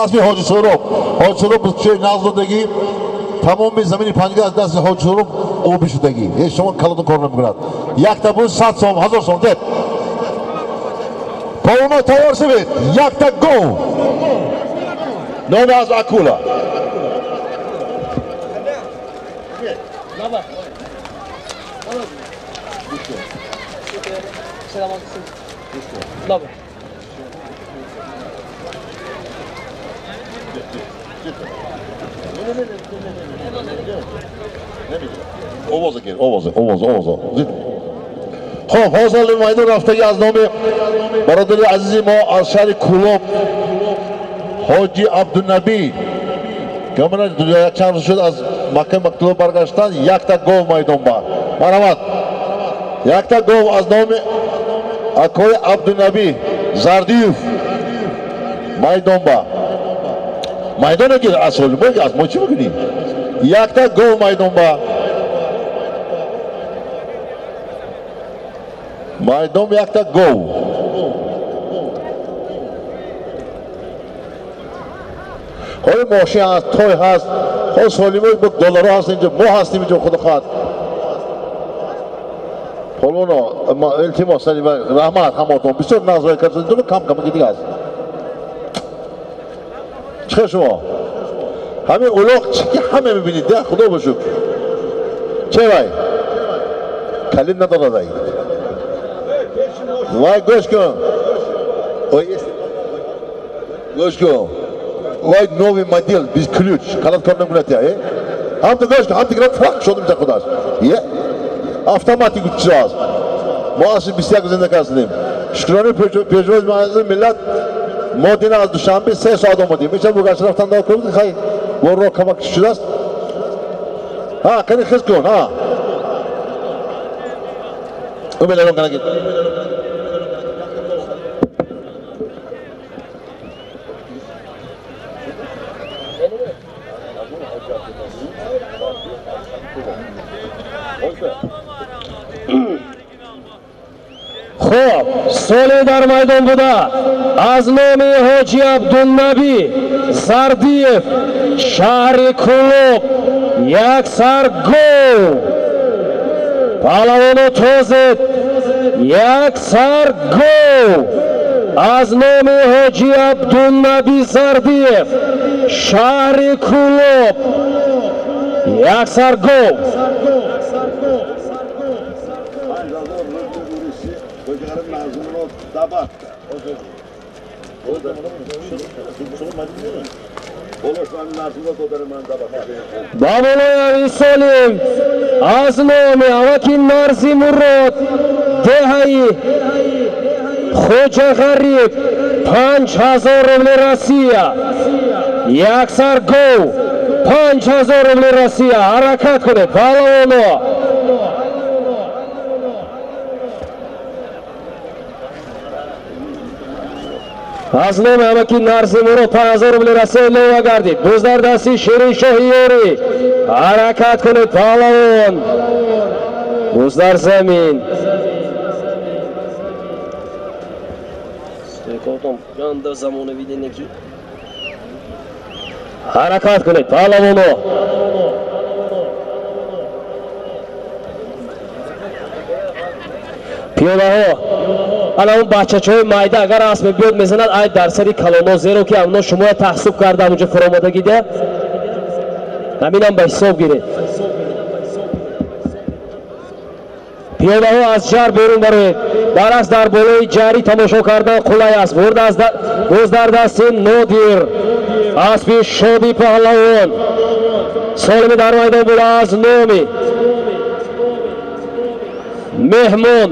اسب حاجی سهراب. حاجی سهراب چه ناز دادگی تمام زمین پنجگاه از دست حاجی سهراب آبی شدگی. هیچ شما کلاتون کار نمیکند. یک تا بود 100 سوم 1000 سوم داد. پاونا تیار شوید. یک تا گو. نام از اکولا. Добре. آوازه گیر، آوازه، آوازه، آوازه. خب حاضر میدان رفته از نام برادر عزیز ما از شهر کولاب حاجی عبدالنبی که من یک چند روز شد از مکه مکتوب برگشتن. یک تا گاو میدان بر مرحمت. یک تا گاو از نام اکوی عبدالنبی زردیوف میدان با میدان که از ما از ما چی بکنیم؟ یک تا گاو میدان با میدان یک تا گاو. های ماشین هست، توی هست، های سالیمای با دلارها هست اینجا، ما هستیم اینجا خدا خواهد. Polvon iltimos, rahmat hammaton. Бисёр назои кардед, кам кам дига аст. Чӣ шумо? Ҳамин улоқ чӣ ки ҳама мебинед, да худо ба шукр. Чӣ вай? Калид надорад ай. Вай гӯш кун. Гӯш кун. Вай новый модель без ключ. Қалат кор намекунад я, э? Ҳамта гӯш кун, ҳамта гирад фақ шуд меша худаш. Е? Автоматик чиз аст. Мо аз 21 зинда кардем. Шукрони пешвои муаззами миллат мо дина аз Душанбе 3 соат омадем. Меша бугаш рафтан дар кор хай ворро камак шудааст. Ҳа, қани хиз кун, ҳа. Умелерон канаки. Хоб, соли дар майдон буда аз номи Ҳоҷи Абдулнабӣ Зардиев, шаҳри Кӯлоб, як сар гол. Паҳлавоно тозед, як сар гол аз номи Ҳоҷи Абдулнабӣ Зардиев, шаҳри Кӯлоб, як сар гол. Ба болои Солим аз номи аваки Нарзи Мурод, деҳаи Хоҷағариб, 5000 рубли Россия. Як сар гол, 5000 рубли Россия. Ҳаракат кунед, паҳлавоно. Аз номи ҳамаки Нарзи Мурод 5000 рубли Россия илова гардид. Боз дар дасти Шириншоҳи Ёрӣ. Ҳаракат кунед, паҳлавон. Боз дар замин. Ҳаракат кунед, паҳлавоно. Пиёлаҳо ана он бачачаҳои майда агар асп биёд мезанад, ай дар сари калоно, зеро ки авно шумоя таҳсуб карда онҷо фуромадагида, ҳаминам ба ҳисоб гиред. Пиёлаҳо аз ҷар берун бароед, баръакс дар болои ҷарӣ тамошо кардан қулай аст. Боз дар дасти Нодир аспи шоди паҳлавон солими дар майдон буда аз номи меҳмон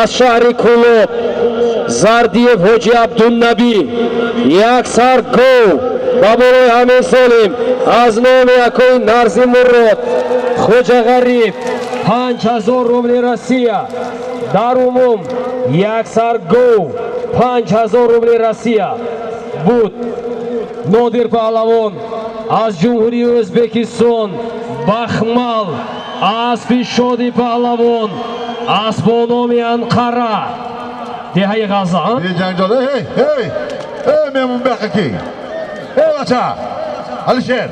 аз шаҳри Кӯлоб Зардиев Ҳоҷи Абдулнабӣ, як сар гол ба болои ҳамин солим аз номи акои Нарзи Мурод, Хоҷағариб, 5000 рубли Россия. Дар умум як сар гол, 5000 рубли Россия буд. Нодир паҳлавон аз Ҷумҳурии Ӯзбекистон, Бахмал, аспи шоди паҳлавон, асп бо номи Анқара, деҳаи Ғаза. Ҷангҷода, эй, эй, эй, меҳмон бяқаки. Эй, бача, Алишер.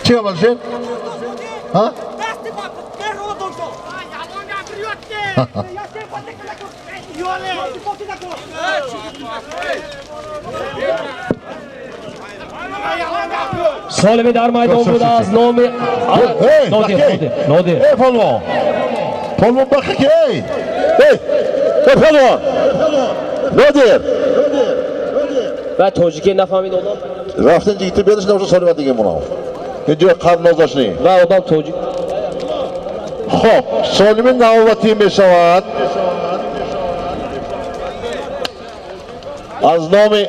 Чӣ гап, Алишер? Ҳа? Солими дар майдон буда аз номи Нодир, Нодир. Эй, полвон. Полвон бақики, эй. Эй, эй, полвон. Нодир. Ва тоҷикӣ нафаҳмид одам. Рафтан жигитти бериш набошад солима деген мунав. Инҷо қарнозашни. Ва одам тоҷик. Хоб, солими навбатӣ мешавад. Аз номи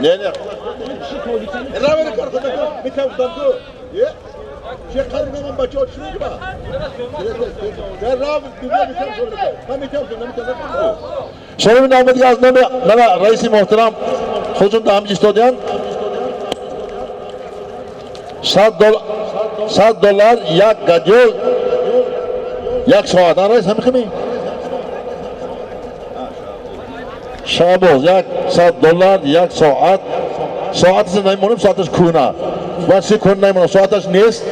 Не, не. Солими навбатӣ аз номи раиси муҳтарам худшон дар ҳамин истодиянд. $100 як гадёл як соат. Раис ҳамин хими? Шабоз, $100 як соат. Соаташ намемонем, соаташ кӯна. من سی کن نمیمونم ساعتش نیست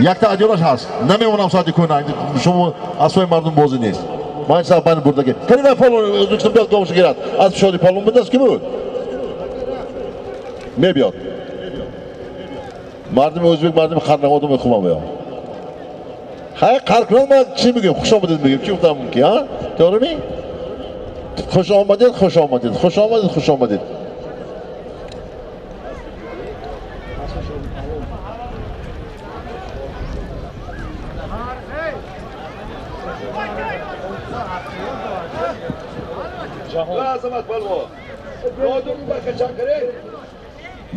یک تا اجرش هست نمیمونم ساعتی کن شما اصلا مردم بازی نیست من صاحب من برده که کنی پالون ازبکستان بیاد گاوش گیرد از شادی پالون بوده که بود میبیاد مردم ازبک مردم خرنه آدم خوبم بیاد خیلی قهر کنم من چی میگم خوش آمدید میگم چی گفتم که ها داره می خوش آمدید خوش آمدید خوش آمدید خوش آمدید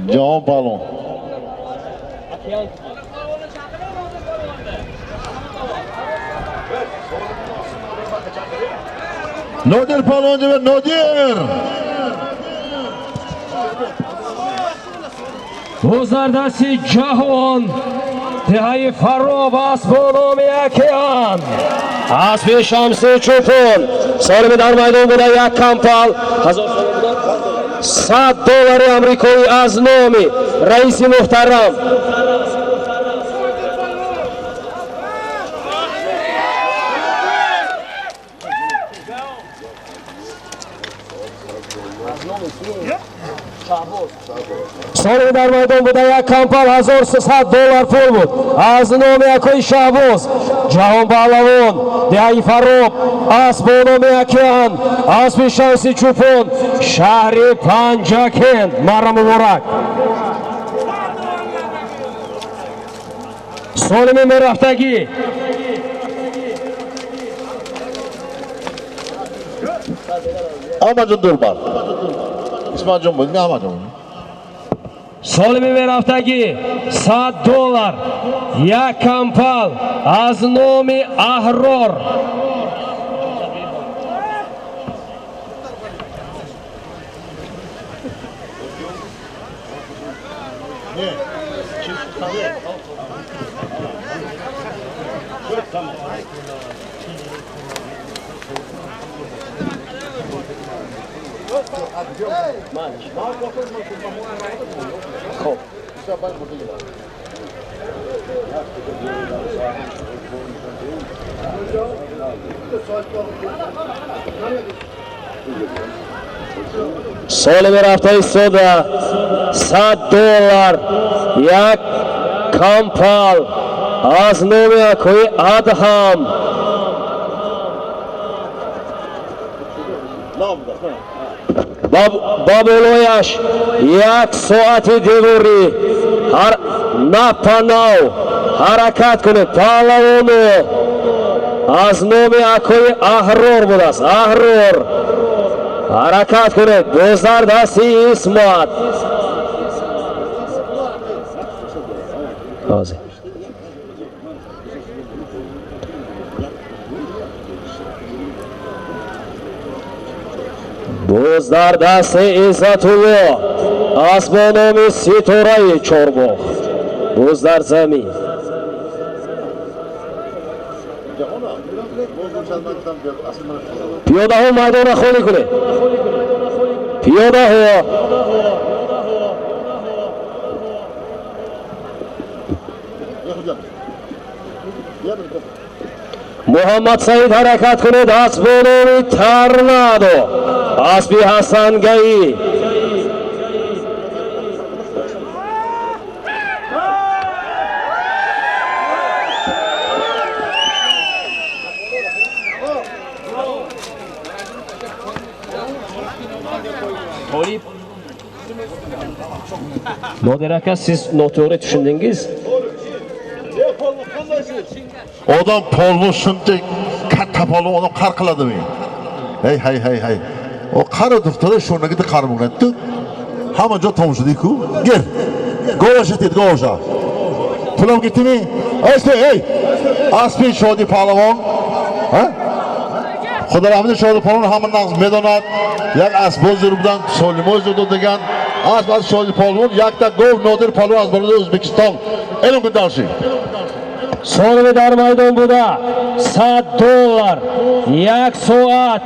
جهان پهلوان نادر پهلوان جبه نادر بازدردستی جهان دهی فراب اسب نام اکیان اسب شمسی چوپون سالم در میدان بوده یک کمپال $100 امریکایی از نام رئیس محترم سالم در میدان بوده یک کمپال $1300 پول بود از نام اکوی شهباز جهان پهلوان دهی فراب اسب نام اکیان اسب شمسی چوپون شهر پنجکند مرا مبارک سالم میرفتگی احمد جان دوربر اسماعیل جان بود احمد جان سالم میرفتگی $100 یک کمپال از نام احرار سالم رفته ایستاده $100 یک کمپال از نام اکوی ادهم با بالایش یک ساعت دیواری هر نپناو حرکت کنه پهلوانو از نام اکوی احرار بود است احرار حرکت کنه بازار دستی اسمت حاضر باز در دست عزت الله اسب نام ستاره چارباغ باز در زمین پیاده ها میدان خالی کنه پیاده ها محمد سعید حرکت کنید اسب نام ترنادو اسب حسنگی Nodir aka siz noto'g'ri tushundingiz. Odam polvon shuncha katta polvon odam qar qiladimi? Hey hey hey hey. O qari duftada sho'rnagida qari bo'lgan. Hamma joy tomosha-ku. Gel. Govasha dedi, govasha. Pulim ketdimi? Ey, ey. Aspi Shodi Pahlavon. Ha? Xudo rahmati Shodi Pahlavon hamma naqs medonat. Yak asboz bilan Solimoz degan asp az Shodi Pahlavon, yakta gov Nodir Pahlavon az bo'ladi O'zbekiston. Elim kundoshi. Solimi در میدان بوده $100 یک ساعت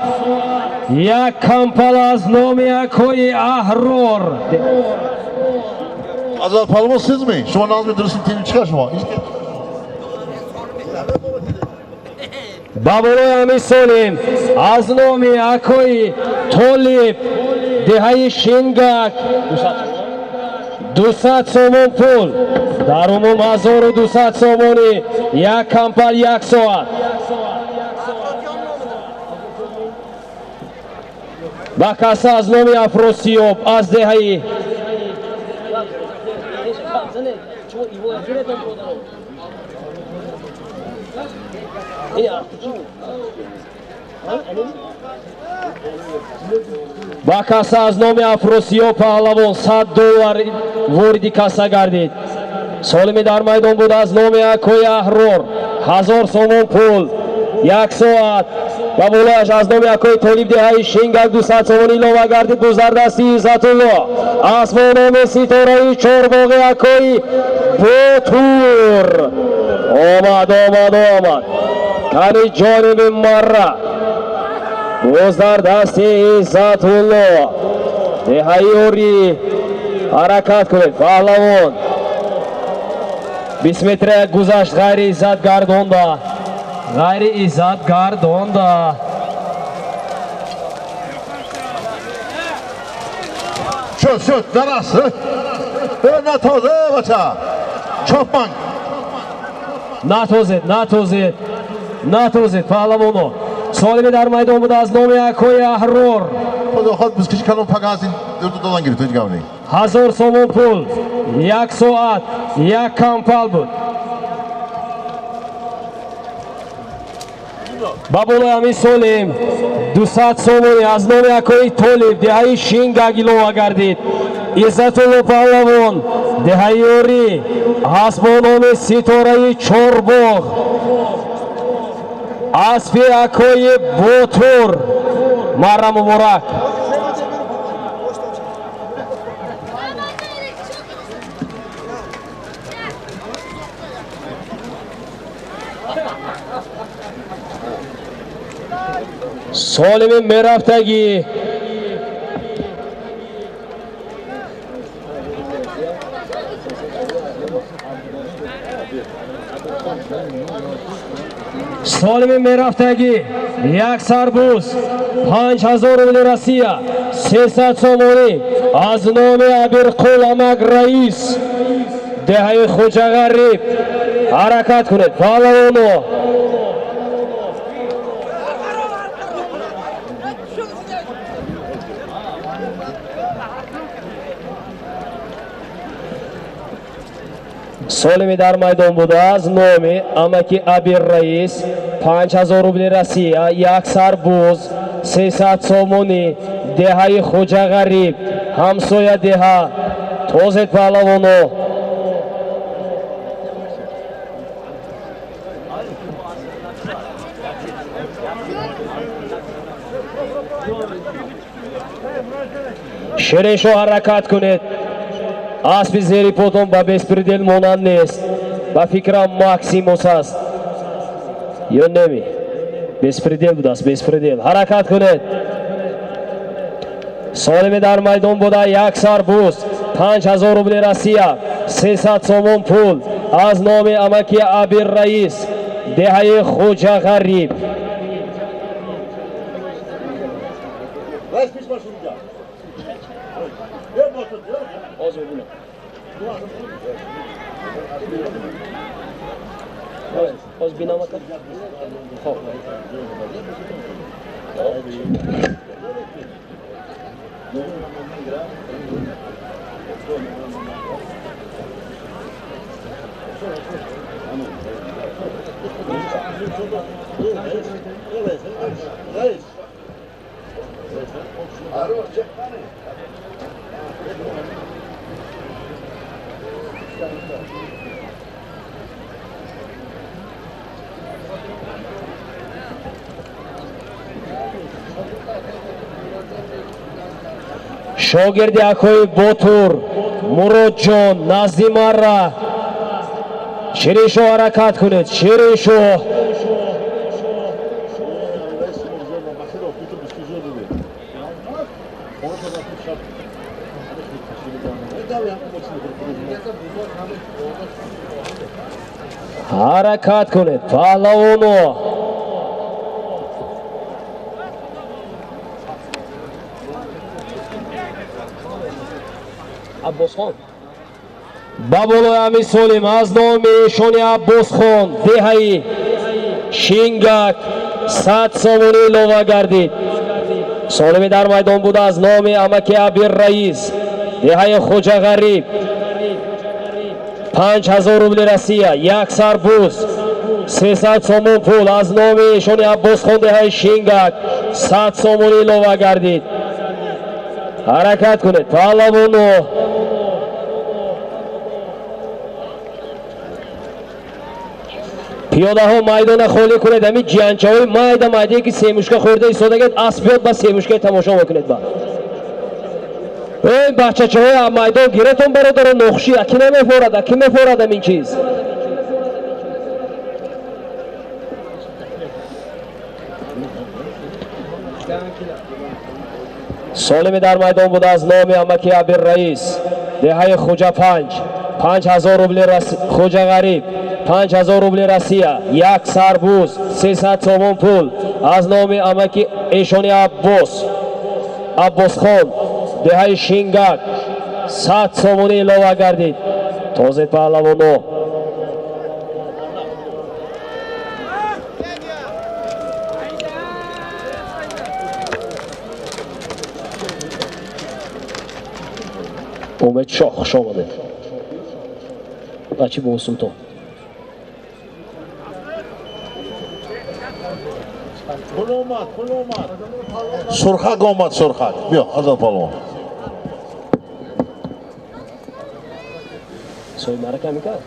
یک کمپل از نام یکوی احرار. Azad Palvon sizmi? Шумо назми дурусти тими чӣ шумо? Ба болои ҳамин Солим аз номи акои Толиб деҳаи Шингак 200 сомон пул, дар умум 1200 сомонӣ, як кампал, як соат. Ба каса аз номи Афросиёб аз деҳаи ба каса аз номи Афросиёб паҳлавон 100 доллар вориди касса гардид. Солими дар майдон буд аз номи акои Аҳрор 1000 сомон пул, як соат. Ба болояш аз номи акои Толиб деҳаи Шингак 200 сомон илова гардид. Бузардасти Иззатулло аз бо номи Ситораи Чорбоғи акои Ботур омад, омад, омад. Кани ҷониби марра боз дар дасти Иззатулло деҳаи Орӣ. Ҳаракат кунед паҳлавон. 20 метра гузашт, ғайри иззат гардонда, ғайри иззат гардонда. Шуд, шуд, дарас. Натоз, бача. Чопман. Натозед, натозед, натозед паҳлавоно. Солими дар майдон буд аз номи акои Аҳрор. Худо худ бискиш калон пагазин дурду долан гирифт, ҳеҷ гап не. 1000 сомон пул, як соат, як кампал буд. Ба болои ҳамин Солим 200 сомонӣ аз номи акои Толиб деҳаи Шингак илова гардид. Иззатулло паҳлавон деҳаи Орӣ аз бо номи Ситораи Чорбоғ аспи акои Ботур. Марра муборак. Солими мерафтагӣ Солими мерафтагӣ як сарбуз, 5000 рубли Россия, 300 сомонӣ аз номи Абирқул амак раис деҳаи Хуҷағариб. Ҳаракат кунед паҳлавоно. Солими дар майдон буда аз номи амаки Абир раис 5000 рубли Россия, як сарбуз, 300 сомонӣ, деҳаи Хуҷағариб, ҳамсоя деҳа. Тозед паҳлавоно. Шириншо ҳаракат кунед. Аспи зери потон ба беспредел монанд нест. Ба фикрам Максимус аст. Ё неми? Беспредел будааст, беспредел. Ҳаракат кунед. Солими дар майдон буда як сарбуз, 5000 рубли Россия, 300 сомон пул аз номи амаки Абир раис деҳаи Хуҷағариб. Шогирди акои Ботур Муродҷон назди марра. Шириншо ҳаракат кунед, Шириншо. Ҳаракат кунед, паҳлавоно. Аббосхон. Ба болои ҳамин Солим аз номи эшони Аббосхон деҳаи Шингак 100 сомонӣ илова гардид. Солими дар майдон буда аз номи амаки Абирраис деҳаи Хоҷағариб 5000 рубли Россия, як сарбуз, 300 сомон пул аз номи эшони Аббосхон деҳаи Шингак 100 сомонӣ илова гардид. Ҳаракат кунед, паҳлавоно. Пиёдаҳо майдона холӣ кунед, ҳамин ҷиянчаҳои майда майдае ки семушка хӯрда истодагед, асбиёд ба семушкаи тамошо мекунед. Ба эй бачачаҳои майдон гиретон, бародаро, нохушӣ аки намефорад, аки мефорад ҳамин чиз. Солими дар майдон буда аз номи амаки Абирраис деҳаи Хуҷапанҷ 5000 рубли Хоҷағариб 5000 рубли Россия, як сарбуз, 300 сомон пул аз номи амаки эшони Аббосхон деҳаи Шингак 100 сомонӣ илова гардид. Тозед, паҳлавоно. Умед шоҳ, хуш омадед. Бачи бо султон. Сурхак омад, сурхак. Биё, Азат палвон. Сои марака микар?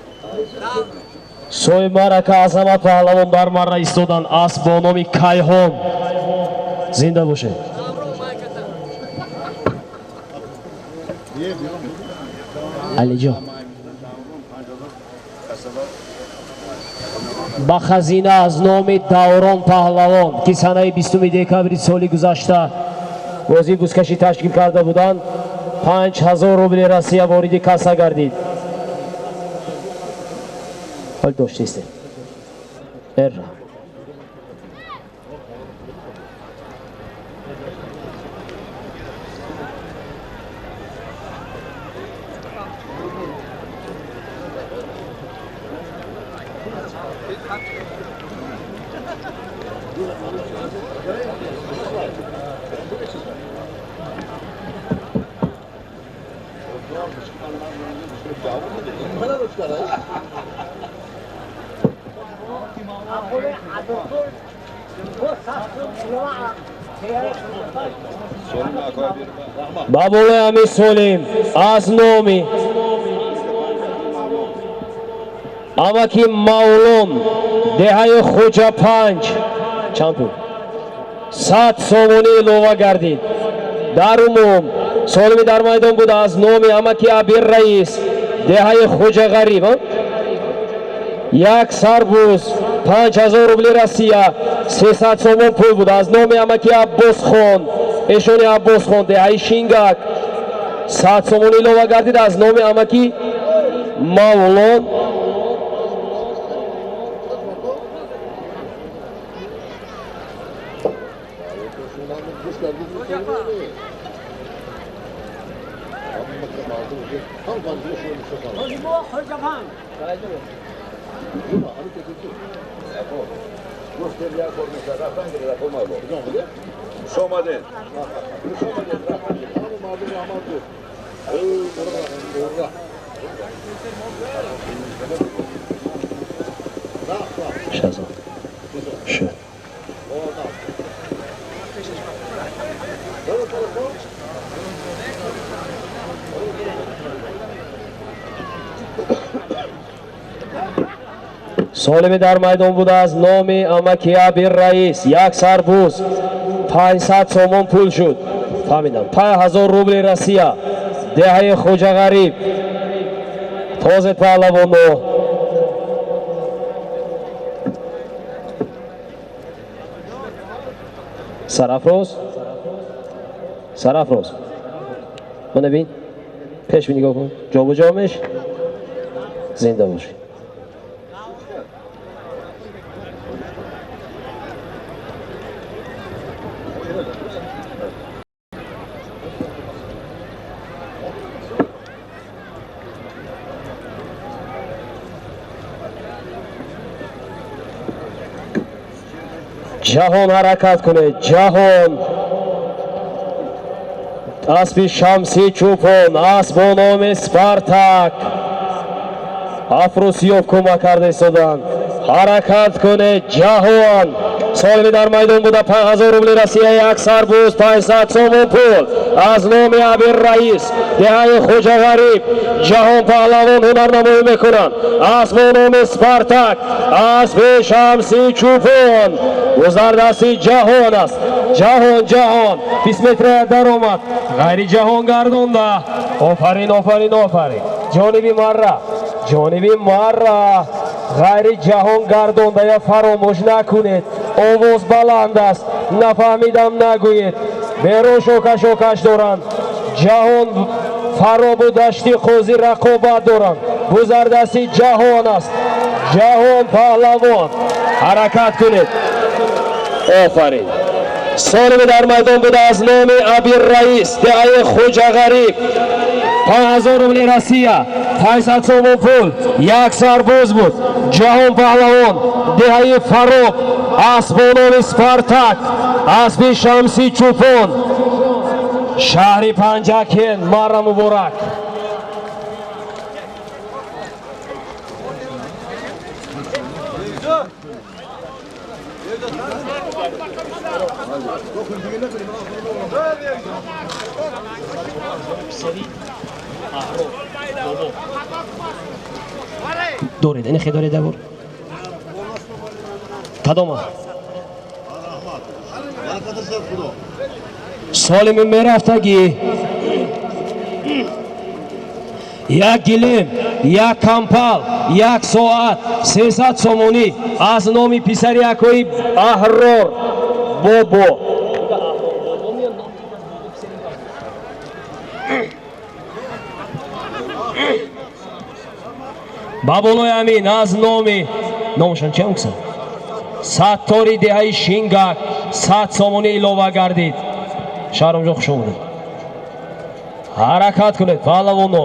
Сои марака Азамат паҳлавон дар марра истодан асп бо номи Кайҳон. Зинда бошед. Алиҷон. Ба хазина аз номи Даврон паҳлавон ки санаи 20 декабри соли гузашта бозии бузкашӣ ташкил карда буданд, 5000 рубли Россия вориди касса гардид. Ҳол доштистем. Эра. Ба болои ҳамин Солим аз номи амаки Мавлон деҳаи Хоҷапанҷ чанд пул? 100 сомонӣ илова гардид. Дар умум Солими дар майдон буда аз номи амаки Абирраис деҳаи Хоҷағариб як сарбуз, 5000 рубли Россия, 300 сомон пул буда аз номи амаки Аббосхон эшони Аббосхон деҳаи Шингак 100 сомон илова гардид аз номи амаки Мавлон. Шазод. Шуд. Солими дар майдон буда аз номи амаки Абирраис як сарбуз, 500 сомон пул шуд. Фаҳмидам. 5000 рубли Россия деҳаи Хоҷағариб. Тозед, паҳлавоно. Сарафроз, Сарафроз, мана бин. Пеш нигоҳ кун, ҷобаҷо меш. Зинда бошед. Ҷаҳон ҳаракат кунед, ҷаҳон. Аспи Шамси Чӯпон, асп бо номи Спартак. Афросиёб кӯмак карда истоданд. Ҳаракат кунед, ҷаҳон. Солими дар майдон буда 5000 рубли Россия, як сарбуз, 500 сомон пул аз номи Абир Раис, деҳаи Хоҷағариб. Ҷаҳон паҳлавон ҳунарнамоӣ мекунанд. Асп бо номи Спартак, аспи Шамси Чӯпон. Гузардасти ҷаҳон аст. Ҷаҳон, ҷаҳон. 20 метра даромад. Ғайри ҷаҳон гардонда. Офарин, офарин, офарин. Ҷониби марра, ҷониби марра. Ғайри ҷаҳон гардонда, я фаромӯш накунед. Овоз баланд аст, нафаҳмидам нагӯед. Берун шокаш доранд. Ҷаҳон фаробу дашти қозӣ рақобат доранд. Гузардасти ҷаҳон аст. Ҷаҳон паҳлавон. Ҳаракат кунед. Офарин. Солими дар майдон буда аз номи Абир Раис, деҳаи Хоҷағариб. 5000 рубли Россия, 500 сомон пул, як сарбоз буд. Ҷаҳон паҳлавон, деҳаи Фароб, асп бо номи Спартак, аспи Шамси Чӯпон, шаҳри Панҷакент. Марра муборак. Доред, ин хе доред давор. Кадома? Солими мерафтагӣ. Як гилем, як кампал, як соат, 300 сомонӣ аз номи писари акои Аҳрор Бобо. Ба болои амин аз номи номашон чиам киса? Саттори деҳаи Шингак 100 сомонӣ илова гардид. Шаҳромҷон, хуш омадед. Ҳаракат кунед, паҳлавоно.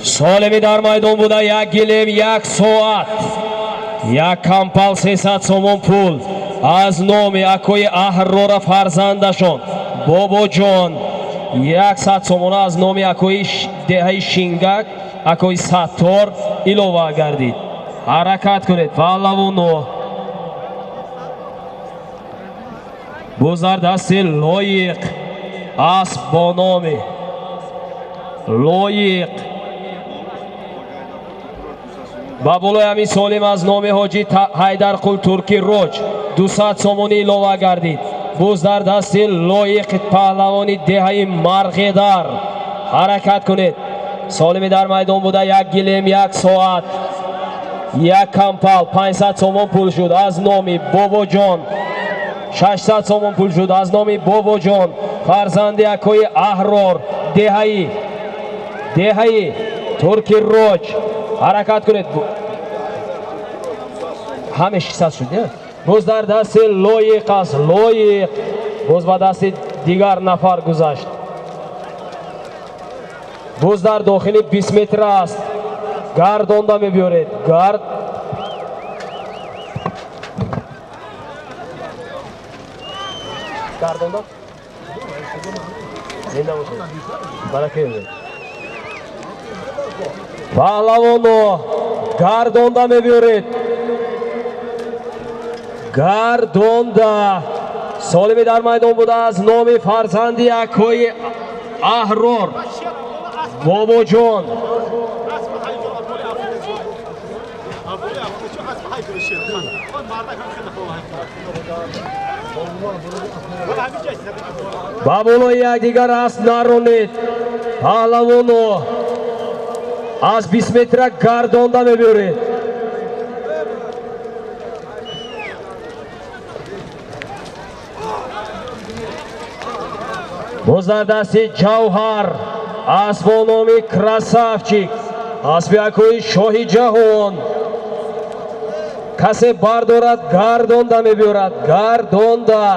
Солими дар майдон буда як гилем, як соат, як кампал, 300 сомон пул аз номи акои Аҳрора фарзандашон Бобоҷон. 100 сомона аз номи акои деҳаи Шингак, акои Саттор илова гардид. Ҳаракат кунед, паҳлавоно. Гузардасти лоиқ, асп бо номи Лоиқ. Ба болои ҳамин солим аз номи ҳоҷи Ҳайдарқул Турки Роҷ 200 сомонӣ илова гардид. Буз дар дасти лоиқ паҳлавони деҳаи Марғедар. Ҳаракат кунед. Солими дар майдон буда як гилем, як соат, як кампал, 500 сомон пул шуд аз номи Бобоҷон. 600 сомон пул шуд аз номи Бобоҷон, фарзанди акои Аҳрор, деҳаи Турки Роҷ. Ҳаракат кунед. Ҳаме 600 шуд, не? Боз дар дасти лоиқ аст, лоиқ. Боз ба дасти дигар нафар гузашт. Боз дар дохили 20 метр аст. Гардонда мебиёред. Гард. Гардонда. Зинда бошед. Барака ёбед. Паҳлавоно гардонда мебиёред. Гардонда. Солими дар майдон буда аз номи фарзанди акои Аҳрор Бобоҷон. Ба болои якдигар асп наронед, паҳлавоно. Аз 20 метра гардонда мебиёред. Боз дар дасти Ҷавҳар асп бо номи Красавчик, аспи акои шоҳи ҷаҳон. Касе бардорад, гардонда мебиёрад, гардонда.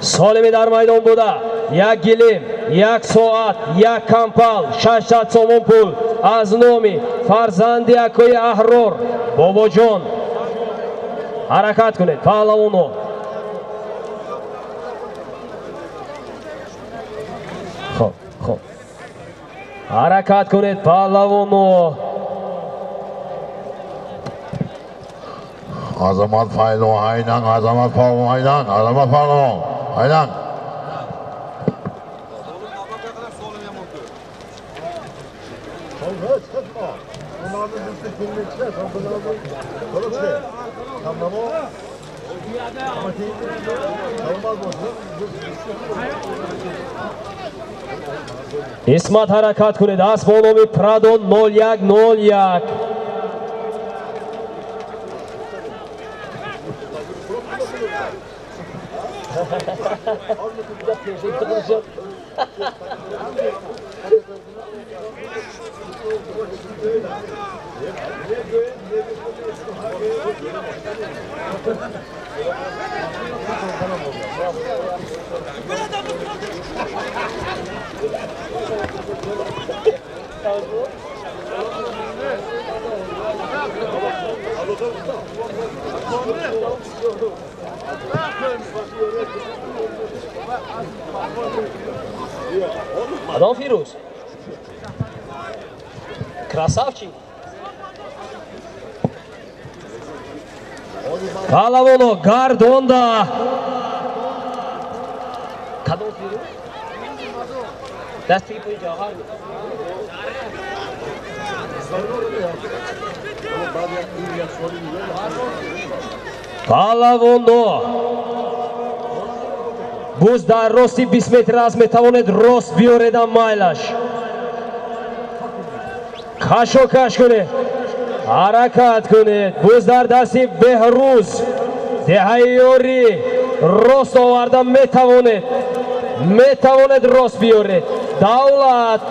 Солими дар майдон буда, як гилем, як соат, як кампал, 600 сомон пул аз номи фарзанди акои Аҳрор Бобоҷон. Ҳаракат кунед, паҳлавоно. Хоб, хоб. Ҳаракат кунед, паҳлавоно. Азамат паҳлавон, ҳайдан, Азамат паҳлавон, ҳайдан, Азамат паҳлавон, ҳайдан. Исмат, ҳаракат кунед, асп бо номи Прадо 0101. Адам Фирӯз. Красавчик. Паҳлавоно, гардонда. Кадом Фирӯз? Дасти пои Ҷавҳар. Паҳлавоно, буз дар рости 20 метр аст, метавонед рост биёредам, майлаш. Кашо каш кунед, ҳаракат кунед. Буз дар дасти Беҳрӯз деҳаи Ёрӣ, рост оварда метавонед, метавонед рост биёред. Давлат,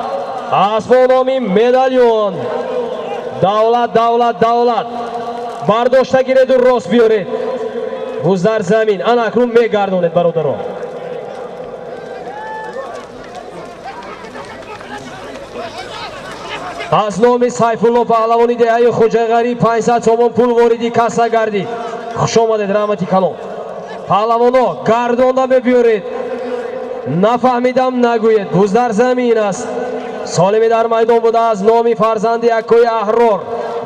асп бо номи Медальон. Давлат, Давлат, Давлат, бардошта гиреду рост биёред. Буз дар замин, ана акнун мегардонед, бародарон. Аз номи Сайфулло паҳлавони деҳаи Хоҷағарӣ 500 сомон пул вориди касса гардид. Хуш омадед, раҳмати калон. Паҳлавоно, гардонда мебиёред. Нафаҳмидам нагӯед, буз дар замин аст. Солими дар майдон буда, аз номи фарзанди акои Аҳрор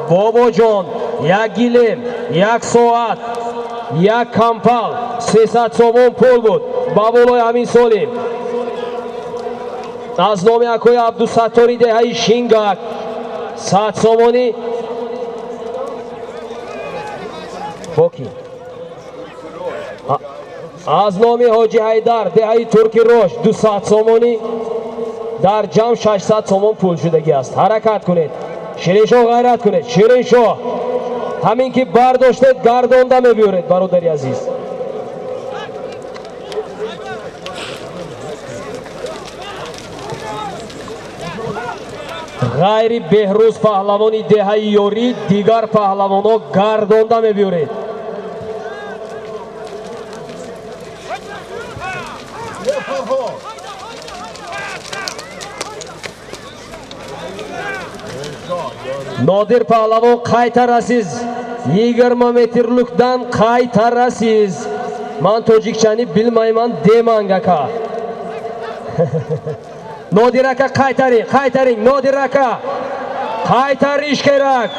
Бобоҷон як гилем, як соат, як кампал, 300 сомон пул буд ба болои ҳамин солим. Аз номи акои Абдусаттори деҳаи Шингак 100 сомонӣ. Боки. Аз номи Ҳоҷи Ҳайдар деҳаи Турки Рош 200 сомонӣ. Дар ҷамъ 600 сомон пул шудагӣ аст. Ҳаракат кунед, Шириншоҳ, ғайрат кунед, Шириншоҳ. Ҳамин ки бардоштед, гардонда мебиёред, бародари азиз. Ғайри Беҳрӯз паҳлавони деҳаи Ёрӣ, дигар паҳлавонҳо гардонда мебиёред. Нодир паҳлавон, қайтарасиз, 20 метрлукдан қайтарасиз. Ман тоҷикчани билмайман деманг, ака. Нодир ака, қайтаринг, қайтаринг, Нодир ака. Qaytarish kerak.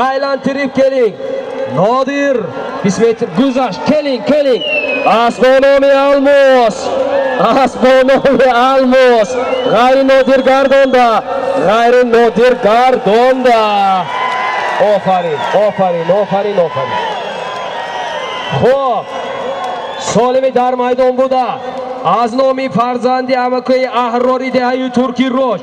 Aylantirib keling. Nodir 20 metr guzasht, keling, keling. Asp бо номи Алмос. Асп бо номи Алмос. Ғайри Нодир гардонда. Ғайри Нодир гардонда. Офарин, офарин, офарин, офарин. Хуб, солими дар майдон буда. Аз номи фарзанди амакои аҳрори деҳаи Турки Рош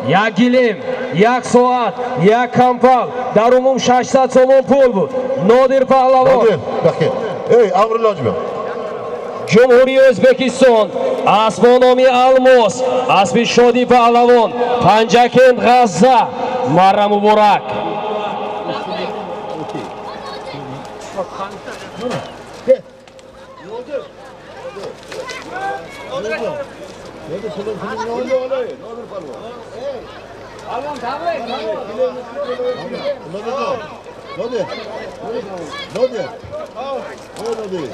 як гилем, як соат, як кампал, дар умум 600 сомон пул буд. Нодир Паҳлавон. Нодир, бахир. Эй, Амрулло ҷон. Ҷумҳурии Ӯзбекистон асп бо номи Алмос, аспи Шоди Паҳлавон, Панҷакент, Ғазза. Марра муборак. Нодир. Нодир. Ой, Нодир.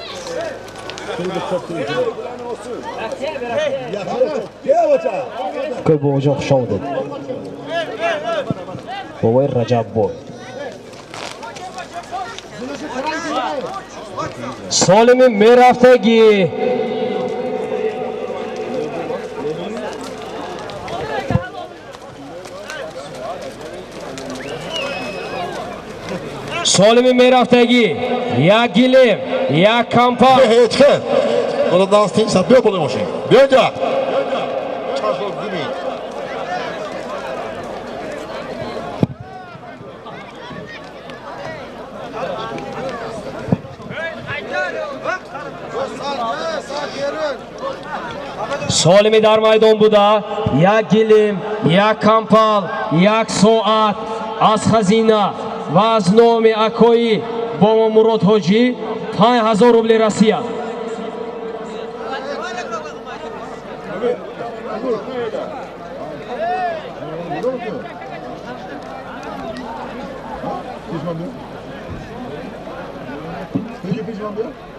Koy bobojon, xush omaded. Boboi Rajabboy. Солими мерафтагӣ. Солими мерафтагӣ як гилем, як кампал. Ҳеч хел. Бола даст тинч, биё болои мошин. Биё инҷа. Солими дар майдон буда як гилем, як кампал, як соат аз хазина ва аз номи акои Бобомурод Ҳоҷӣ 5000 рубли Россия. Pişman diyor.